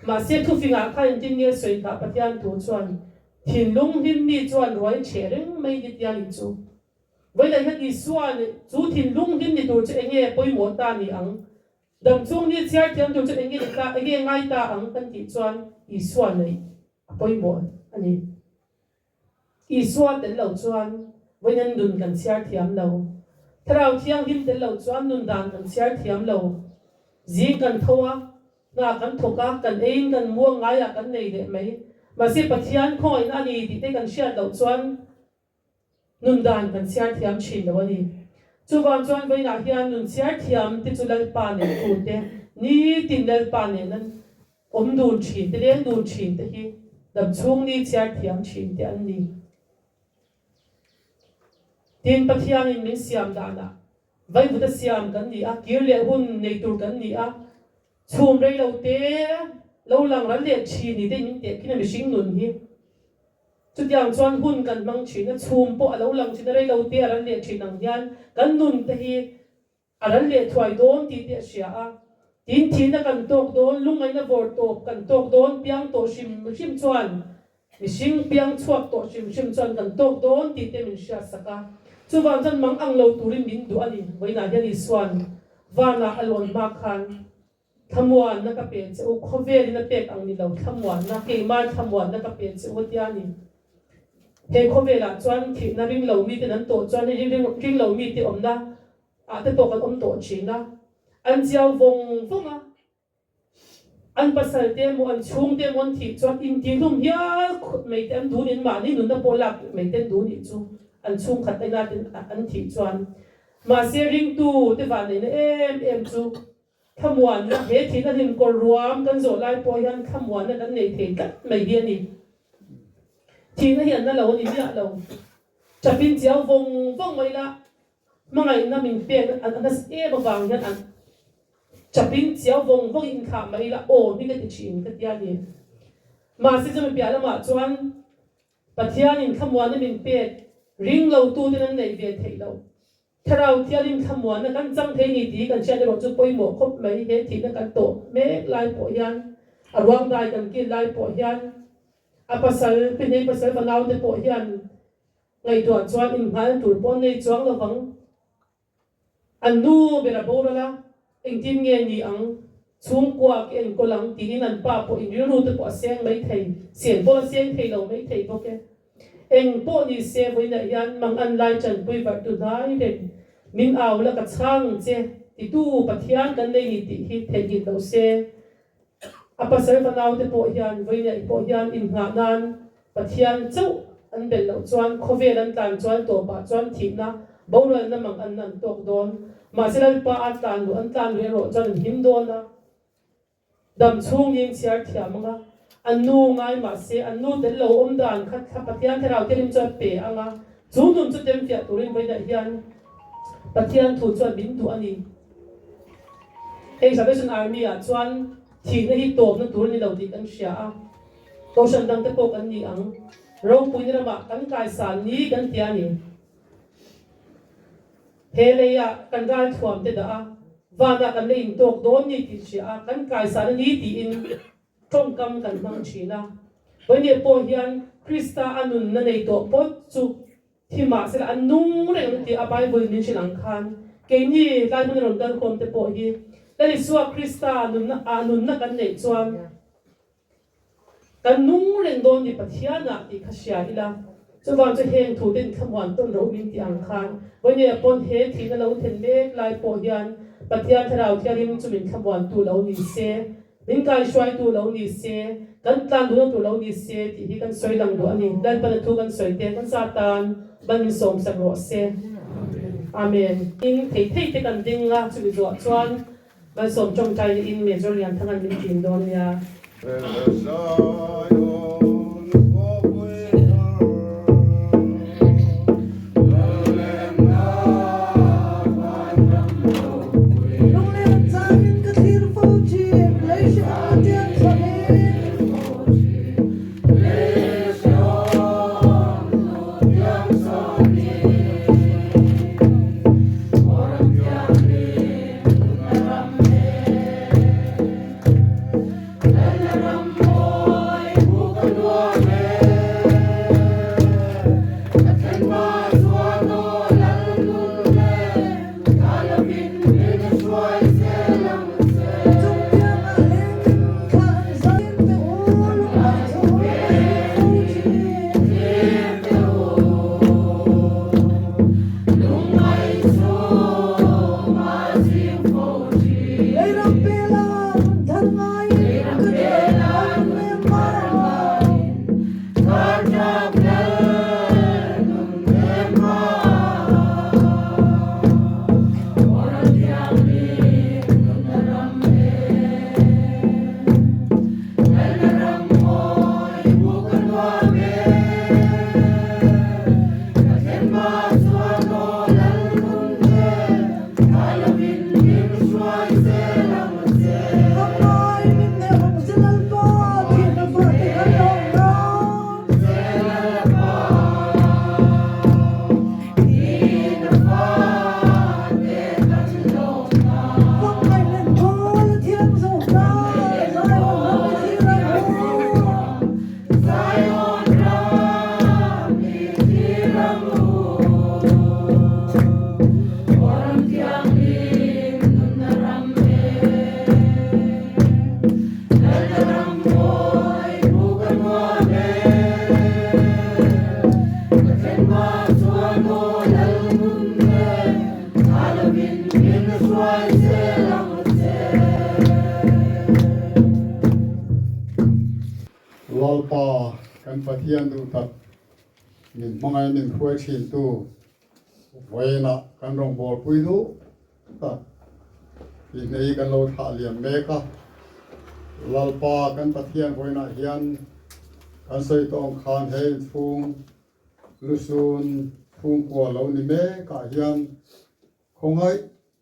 Speaker 7: Mahse thufingah khan engtin nge sawi phah Pathian thu chuan thinlung hlim mi chuan ruai chhe reng mai ni tia nih chu. Vawilah hian Isua chu thinlung hlim ni tur chu enge pawimawh ta ni ang? Dam chung ni chhiar thiam tur chu enge ni ta, enge ngai ta ang kan tih chuan Isua neih a pawimawh a ni. Isua tel lo chuan vawiin nun kan chhiar thiam lo. Thlarau Thianghlim tel lo chuan nun dan kan chhiar thiam lo. Zing kan tho a, hna kan thawk a, kan eiin kan mu a, ngaiah kan nei leh mai. Mahse Pathian khawngaihna a ni tih te kan hriat loh chuan Nun dan kan chhiar thiam thin lo a ni. Chuvang chuan vawiinah hian nun chhiar thiam te chu Lalpa nen tute, nitin Lalpa nen an awm dun thin te, leng dun thin te hi damchhung ni chhiar thiam thin te an ni. Tin, Pathianin min siam danah vaivuta siam kan ni a, kir leh hun nei tur kan ni a, chhum rei lo te lo lang ral leh thin ni te min tehkhin a mihring nun hi. Chutiang chuan hun kan hmang thin a, chhum pawh a lo lang thin a, rei lo te a ral leh thin ang hian kan nun te hi a ral leh thuai dawn tih te a hria a. Tin, thihna kan tawk dawn, lungngaihna vawr tawp kan tawk dawn, piang tawh hrim hrim chuan mihring piang chhuak tawh hrim hrim chuan kan tawk dawn tih te min hriatsak a. Chuvang chuan mang ang lo turin min duh a ni. Vawiinah hian Isua'n vanah a lawn hma khan thlamuanna ka pe che u, khawvelin a pek ang ni lo thlamuanna, keimah thlamuanna ka pe che u a tia a ni. He khawvelah chuan thihna ring lo miten an tawh chuan hei ring lo mite awmna ah te pawh kan awm tawh thin a, an chiau vawng vawng a. An pasal te emaw an chhung te emaw an thih chuan intihlum hial khawp mai te an duh niin mahni nunna pawh lak mai te an duh nih chu an chhungkhat aina ten an thih chuan. Mahse ringtu te vanneihna em em chu thlamuanna he thihna hlim kawr ruam kan zawh lai pawh hian thlamuanna kan nei thei tlat mai hi a ni. Thihna hi an na lo a ni miah lo. Chapin chiau vawng vawng mai la Hmangaihna min pek a nasa em avang hian an chapin chiau vawng vawng in thlah mai ila aw hi ka ti thin ka ti a ni. Mahse chumi piah lamah chuan Pathianin thlamuanna min pek ring lo tuten an neih ve theih loh. Thlarau thialin thlamuanna kan chang thei ni tih kan hriat erawh chu pawimawh khawp mai he thihna kan tawh mek lai pawh hian a ruang dai kan kil lai pawh hian a pasal pihnei pasal fanau te pawh hian Ngaihtuah chuan inhmai tur pawh nei chuang lo vang. An nu ber a boral a, engtin nge ni ang, chhungkua ka enkawl ang tiin an pa pawh in rilru te pawh a seng mai thei, sian pawh a seng thei lo mai thei bawk e. Eng pawh ni se vawiinah hian mang an lai tanpui varh tu hnai reng, min au la ka chhang ang che titu Pathian kan nei ni tih hi theihnghilh lo se. A pasal fanaute pawh hian vawiinah pawh hian inngah nan Pathian chauh an belh loh chuan khawvel an tlan chuan tawpah chuan thihna boralna mang an an tawk dawn. Mahse Lalpa a tlan luh an tlan luh erawh chuan an him dawn a, dam chhungin chhiar thiam anga an nu ngai mahse an nu tel lo awm dan kha thla Pathian thlarau thianghlim chuan pe anga chu nun chu temfiah turin vawiinah hian Pathian thu chuan min duh a ni. Hei Salvation Army ah chuan thihna hi tawpna tur a ni lo tih kan hria a, Kohhran dangte pawh kan ni ang. Ropuina ramah kan kaisan ni kan ti a ni. He leiah kan ralthuam te dah a, vanah kan la intawk dawn ni tih hria a, kan kaisan a ni tiin tawngkam kan hmang thin a. Vawihnih pawh hian Krista a nunna nei tawh pawt chu Thi mahsela an nung reng an ti a, Bible min hrilh ang khan keini tlai hmuna rawn kal khawm te pawh hi Lal Isua Krista nunna ah nunna kan neih chuan kan nung reng dawn ni Pathian ah tih kha hria ila, chuvang chu heng thu ten thlamuan tawn ro min tih ang khan Vawinei pawn he thihna lo then mek lai pawh hian Pathian Thlarau Thianghlim chu min thlamuan tu lo ni se. Min kaihruaitu lo ni se, kan tlan duhna tur lo ni se tih hi kan sawi lang duh a ni. Lalpana thu kan sawi te kan za tan ban min sawmsak rawh se. Amen. In thei thei te kan ding a, chumi zuah chuan malsawm tawngtai na in Major Lianthanga'n min ṭin dawn nia.
Speaker 3: Lalpa kan Pathian duh tak min hmangaih min hruai thintu vawiinah kan rawngbawlpui duh tak tih hnei kan lo thlah liam mek a. Lalpa kan Pathian vawiinah hian kan sawi tawh ang khan he inchhung lusun chhungkua lo ni mekah hian Khawngaih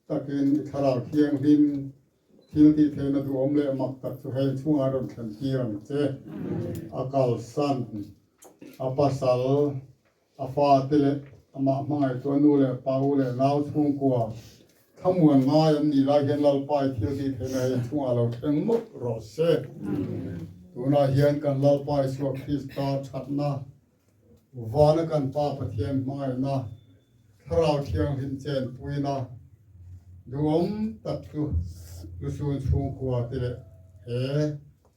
Speaker 3: takin i Thlarau Thianghlim thil tih theihna duhawm leh mak tak chu heng chhungah rawn thlen tir ang che. A kalsan, a pasal, a fate leh amah hmangaihtu a nu leh pa, u leh nau chhungkua thlamuan ngai an nih lai hian Lalpa i thil tih theihna heng chhungah lo thleng mawlh rawh se. Tunah hian kan Lalpa Isua Krista thatna Vana kan Pa Pathian hmangaihna, Thlarau Thianghlim chenpuina duhawm tak chu lusun chhungkua te leh he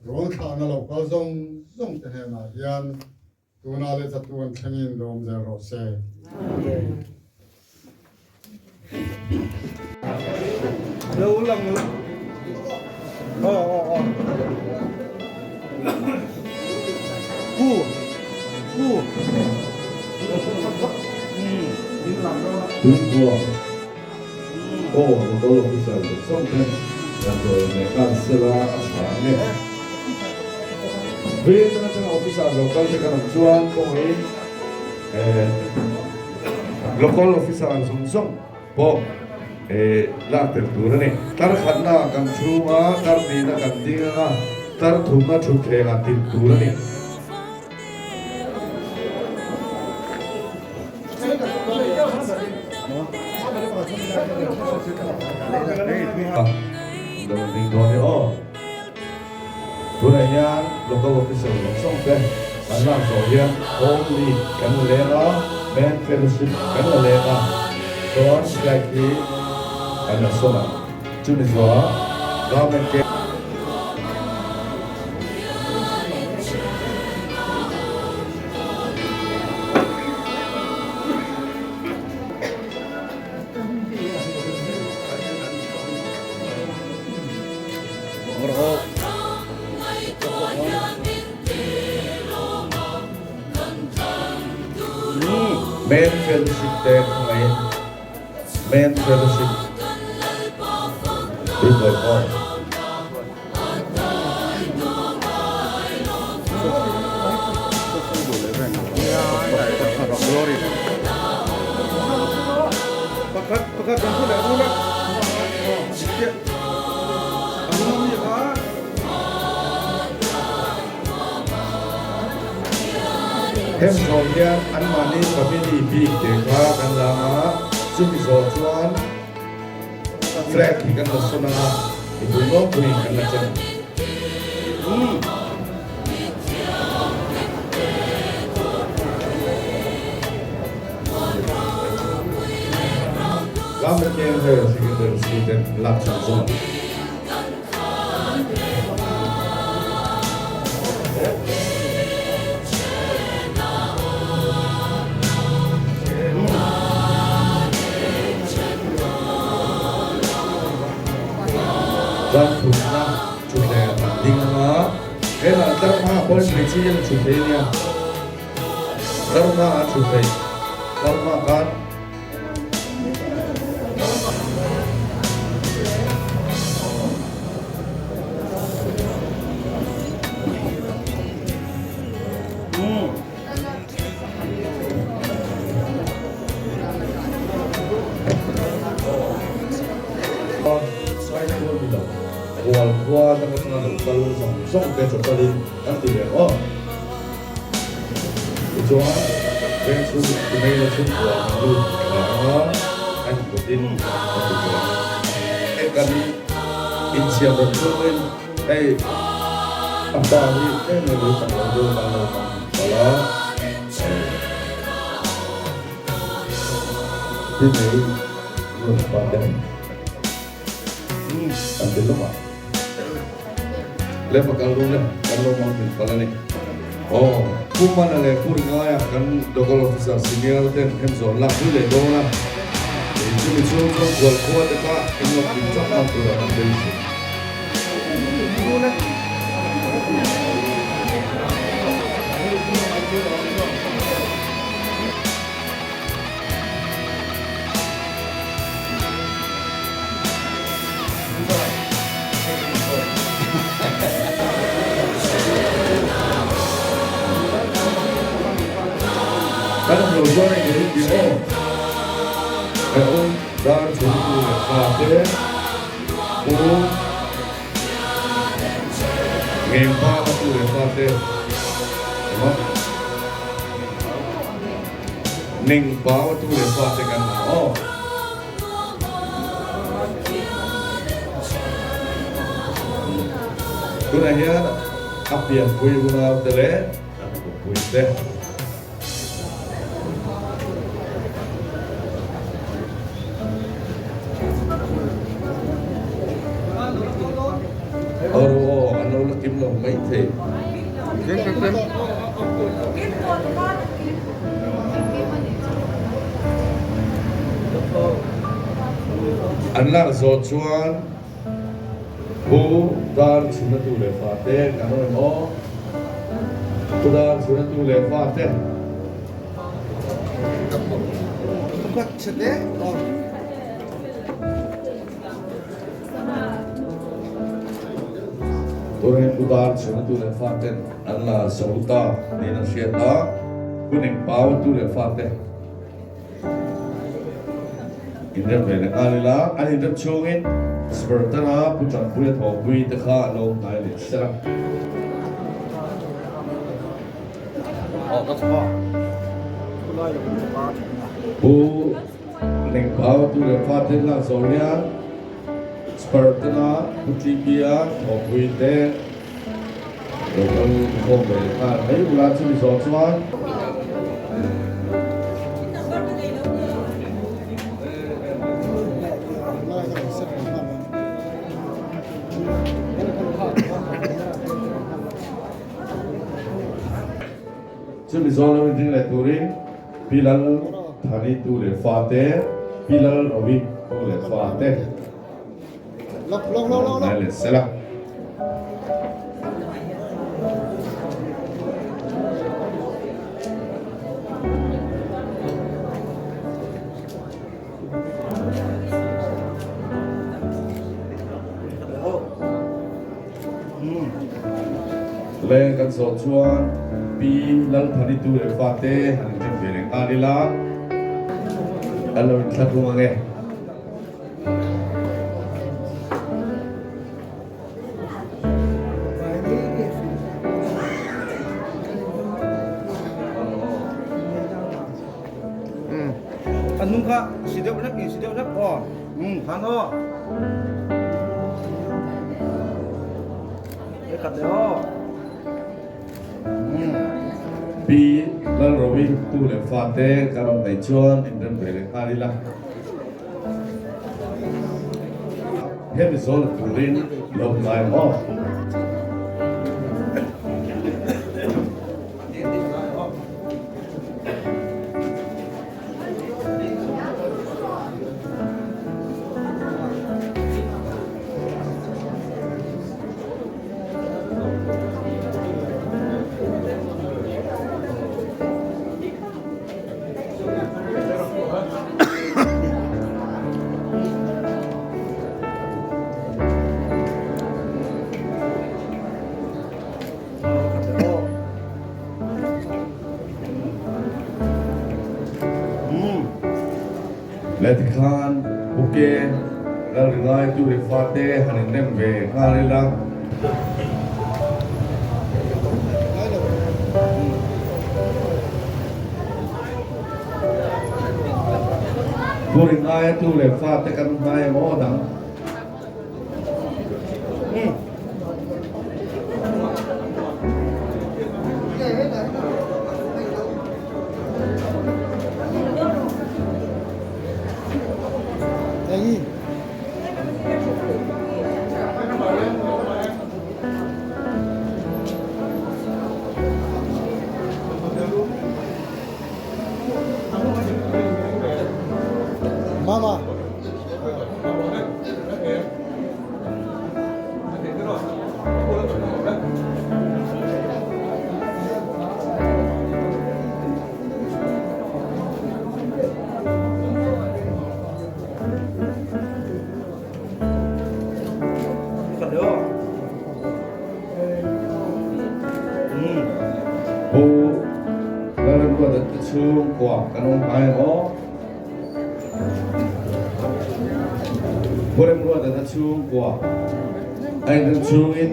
Speaker 3: rawn thlahna lo kal zawng zawng te hnenah hian tunah leh chatuan thlengin lawm zel rawh se.
Speaker 6: Amen.
Speaker 8: Lo lang aw aw aw Pu Pu
Speaker 9: Tunkhua aw local officer zawng zawng ten damdawi leh kan sela a tha ang e. Veng atanga officer local te kan awm chuan kawngaiin Local officer zawng zawng pawh lak tel tur a ni. Tar khatna kan chhung a, tar hnihna kan ding ang a, tar thumna thutthleng ah din tur a ni. Lo ding dawn e aw. Tunah hian local officer zawng zawng te kan lak zawh hian home lead kan la leng a, men fellowship kan la leng a, chuan flag hi kan la sawn ang. Chumi zawhah government ke. Men Fellowship te khawngaih Men Fellowship Bible pawh.
Speaker 8: Pakhat pakhat kan thu leh rul a.
Speaker 9: Hem zawh hian anmahni family bik te kha kan lang a, chumi zawh chuan flag hi kan la sawn ang a, mipui nawlpuiin kan la chen ang. Government Camp Higher Secondary School ten lak chhan zawm. Tlar thumna thutthleng an ding ang a, helah tlar hmaah pawhin hmeichhia hian a thu thei a nia. Tlar hmaah a thu thei, tlar hmaah khan. Hual khua atanga atanga lo kal zawng zawng te chawpalin an ti leh aw. Tichuan, veng chhung Kumeila chhungkua an lut thla ang a, an kutin a ti bawk. Hei kan insiam rawh chungin hei a pa hi tlem leh lo tam lo deuh a lo tam palh a, ti mai rawn pa te an ti lawk a. Le pakal ru le kan lo mang thil pal a ni. Aw, Pu Mana leh Pu Ringaia kan local officer senior ten hem zawn lak pui leh dawn a. Kei chumi chhung chuan kual khua te kha in lo kim chak mang tura kan beisei. Kan awm lo chuan eng eng tih aw? Kan awm dar chhung tu leh pa te pu ngeng pa ka tu leh pa te emaw ning pau tu leh pa te kan awm aw. Tunah hian a pianpui unaute leh an kutpuite. Aw ru aw, an lo la kim lo mai thei. An lak zawh chuan Pu Dar Chhunatu leh fate kan awm em aw? Pu Dar Chhunatu leh fate. Tunah Pu Dar Chhunatu leh faten an la zo ta niin an hriat a, hun engpau tu leh fate inrem ve leh nghal ila, an inrem chhungin Spartan-a Pu Tanpuia thawhpui te kha an lo awm hnai leh ser a. Pu Lengpau tu leh fate an lak zawh hian Spartan-a Pu Tlikia thawhpui te Lo kal khawm ve leh nghal mai ula chumi zawh chuan. Chumi zawh lo inring leh turin Pi Lal Thani tu leh fa te, Pi Lal Rovi tu leh fa te. Ngai leh sela. Leng kan zawh chuan Pi Lalphani tu leh fate han inrem ve leh nghal ila, an lo inthlahrung ang e.
Speaker 8: Anung kha si deuh hlek in si deuh hlek aw. Khan aw. Khat leh aw.
Speaker 9: Pi Lalrovi tu leh fate kan awm nei chuan inrem ve leh nghal ila. Hemi zawl turin lo ngai maw? Leh tikhan Puke Lalringai tu leh fate han inrem ve nghal ila. Pu Ringaia tu leh fate kan hnai em aw dang. chhungkua kan awm hnai em aw? Pu Remruata te chhungkua a inrem chhungin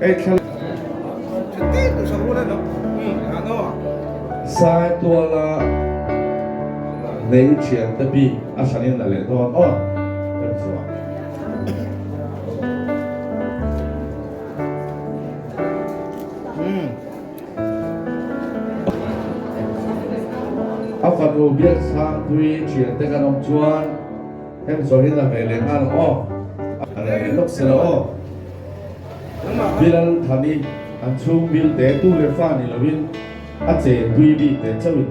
Speaker 9: hei thla Saituala nei thiante bik a hranin la leh dawn aw Remzual. A fanu Biaksangpui thiante kan awm chuan hem zawhin la ve leh nghal ang aw. A reh leh lawk sela aw. Bilal Thani an chhung bil te tu leh fa ni lovin a che tui bik te chauhin.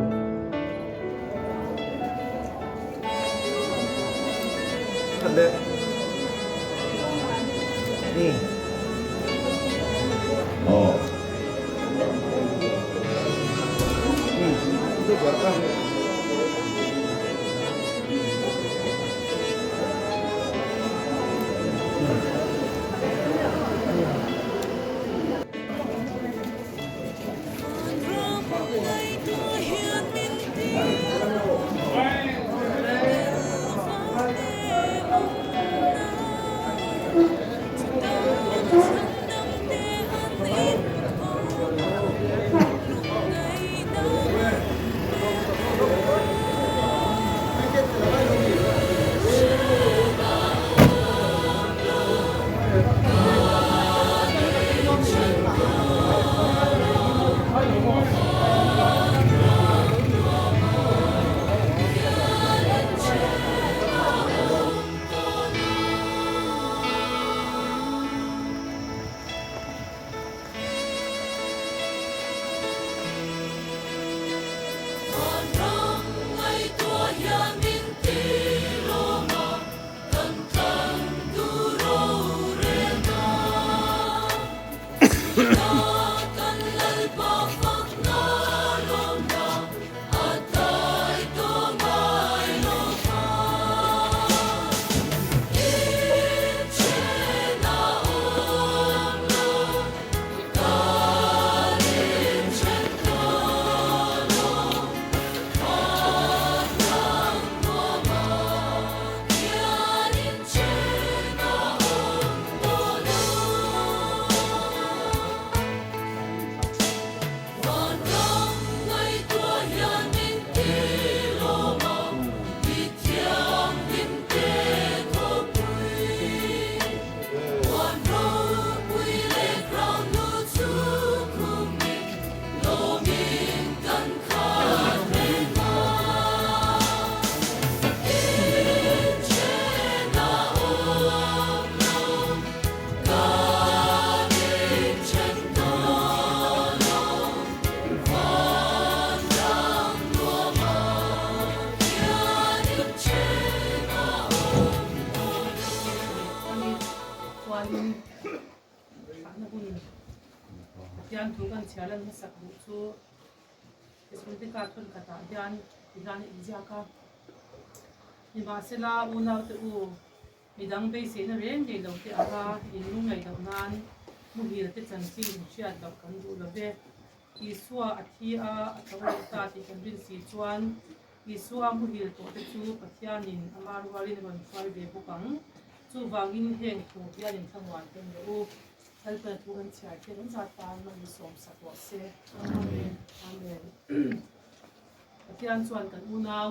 Speaker 7: Pathian thu kan chhiar lan hmasak duh chu Thesalonika thawnkhatah hian tihian a inziak a, Nimahsela unaute u, Midang beiseina reng nei lo te anga inlung ngaih loh nan muhil te chanchin inhriat loh kan duh lo ve. Isua a thi a, a tho leh ta tih kan rin si chuan Isua muhil tawh te chu Pathianin ama rualin a rawn hruai ve bawk ang. Chuvangin heng thu hian inthlamuan hlawm rawh u. Lalpana thu kan chhiar te kan zat tan mah insawm sak rawh se. Amen. Amen. Pathian chuan kan unau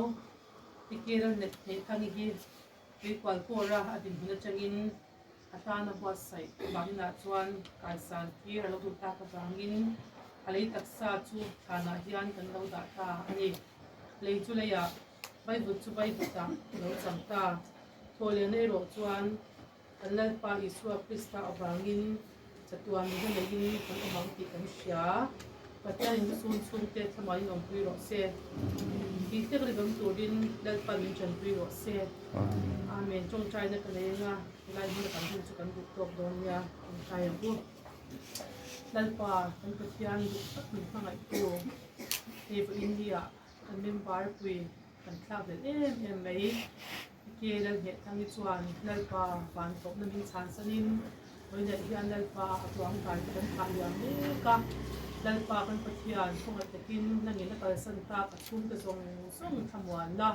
Speaker 7: Tikir net theih thang i hi Tuikual kawra a dinhmun atangin a tana buatsaih vaninah chuan kaisan tir a lo duh tak avangin a lei taksa chu thlanah hian kan lo dah ta a ni. Lei chu leiah Vaivut chu Vaivutah a lo chang ta. Thawhlehna erawh chuan kan Lalpa Isua Krista avangin chatuan nuna neiin kan awm ang tih kan hria. Pathianin lusun chhungte thlamain awmpui rawh se. Tih tek rinawm turin Lalpa min tanpui rawh se. Amen. Tawngtaina ka nei anga helai hmuna kan hun chu kan duh tawk dawn nia tawngtai ang u. Lalpa kan Pathian duh tak min hmangaihtu hei vawiin nia kan member pui kan thlak belh em em mai. Ke Lalhneh Thangi chuan Lalpa van tawpna min chhan sanin Vawiinah hian Lalpa a tuang dan te kan phah liam mek a. Lalpa kan Pathian khawngaih takin nangin a kalsan tak a chhungte zawng zawng thlamuanna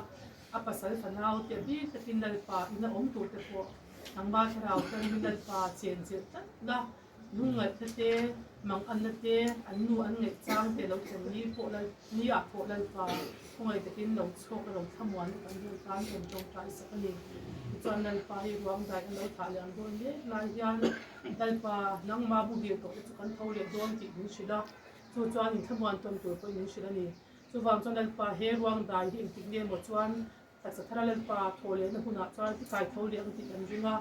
Speaker 7: a pasal fanau te a bik takin Lalpa ina awm tur te pawh nangmah thlarau tangin Lalpa chenchilh tlatna Lungngaihna te, manganna te, an nu an ngaih chang te lo thlen ni pawh lal ni ah pawh Lalpa khawngaih takin lo chhuak a lo thlamuan kan hun tan kan tawngtai sak a ni. Tichuan Lalpa hi ruang dai an lo thah leh ang dawn mek lai hian Lalpa nangma muhil tawh te chu kan tho leh dawn tih min hrilh a, chu chuan inthlamuan tawn tur pawhin min hrilh a ni. Chuvang chuan Lalpa he ruang dai hi engtik nge maw chuan Taksa thara Lalpa thaw lehna hunah chuan i kai tho leh ang tih kan ring a,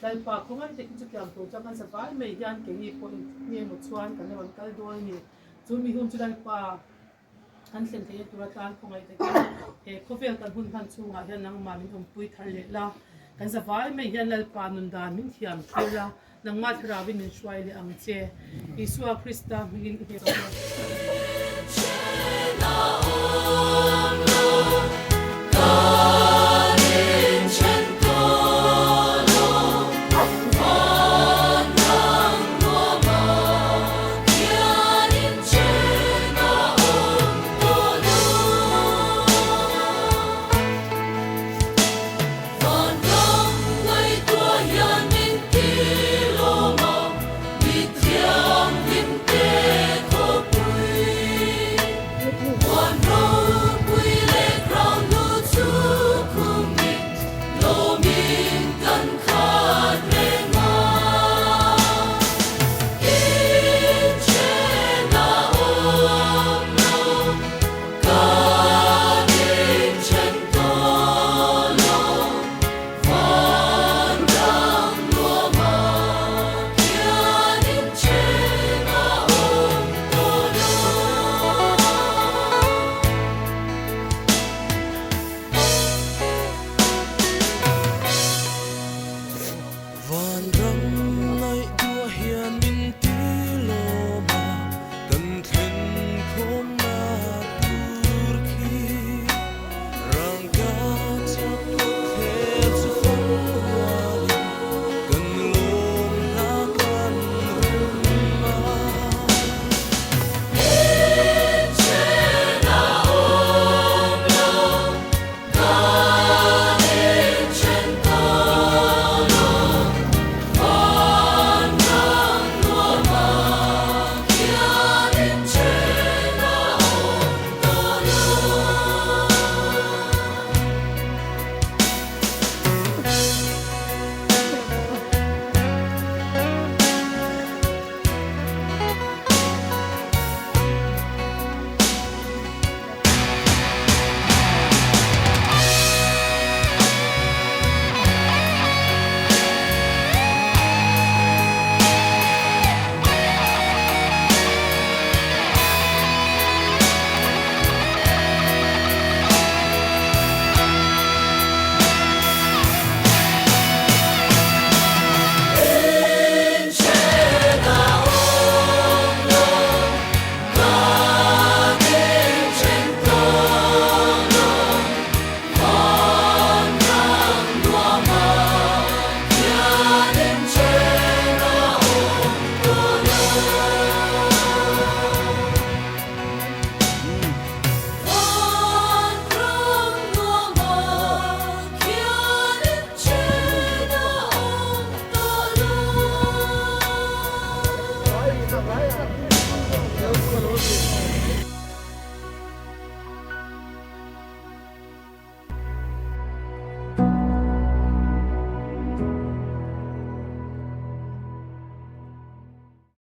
Speaker 7: Lalpa khawngaih takin chutiang tur chuan kan zavai mai hian keini pawh engtik nge maw chuan kan rawn kal dawn a ni. Chu mi hun chu Lalpa kan thlen theihna tur atan khawngaih takin he khawvel kan hun hman chhungah hian nangmah min awmpui thar leh la, kan zavai mai hian Lalpa nun dan min thiam tir a, nangmah thlarauin min hruai leh ang che. Isua Krista hmingin i hne.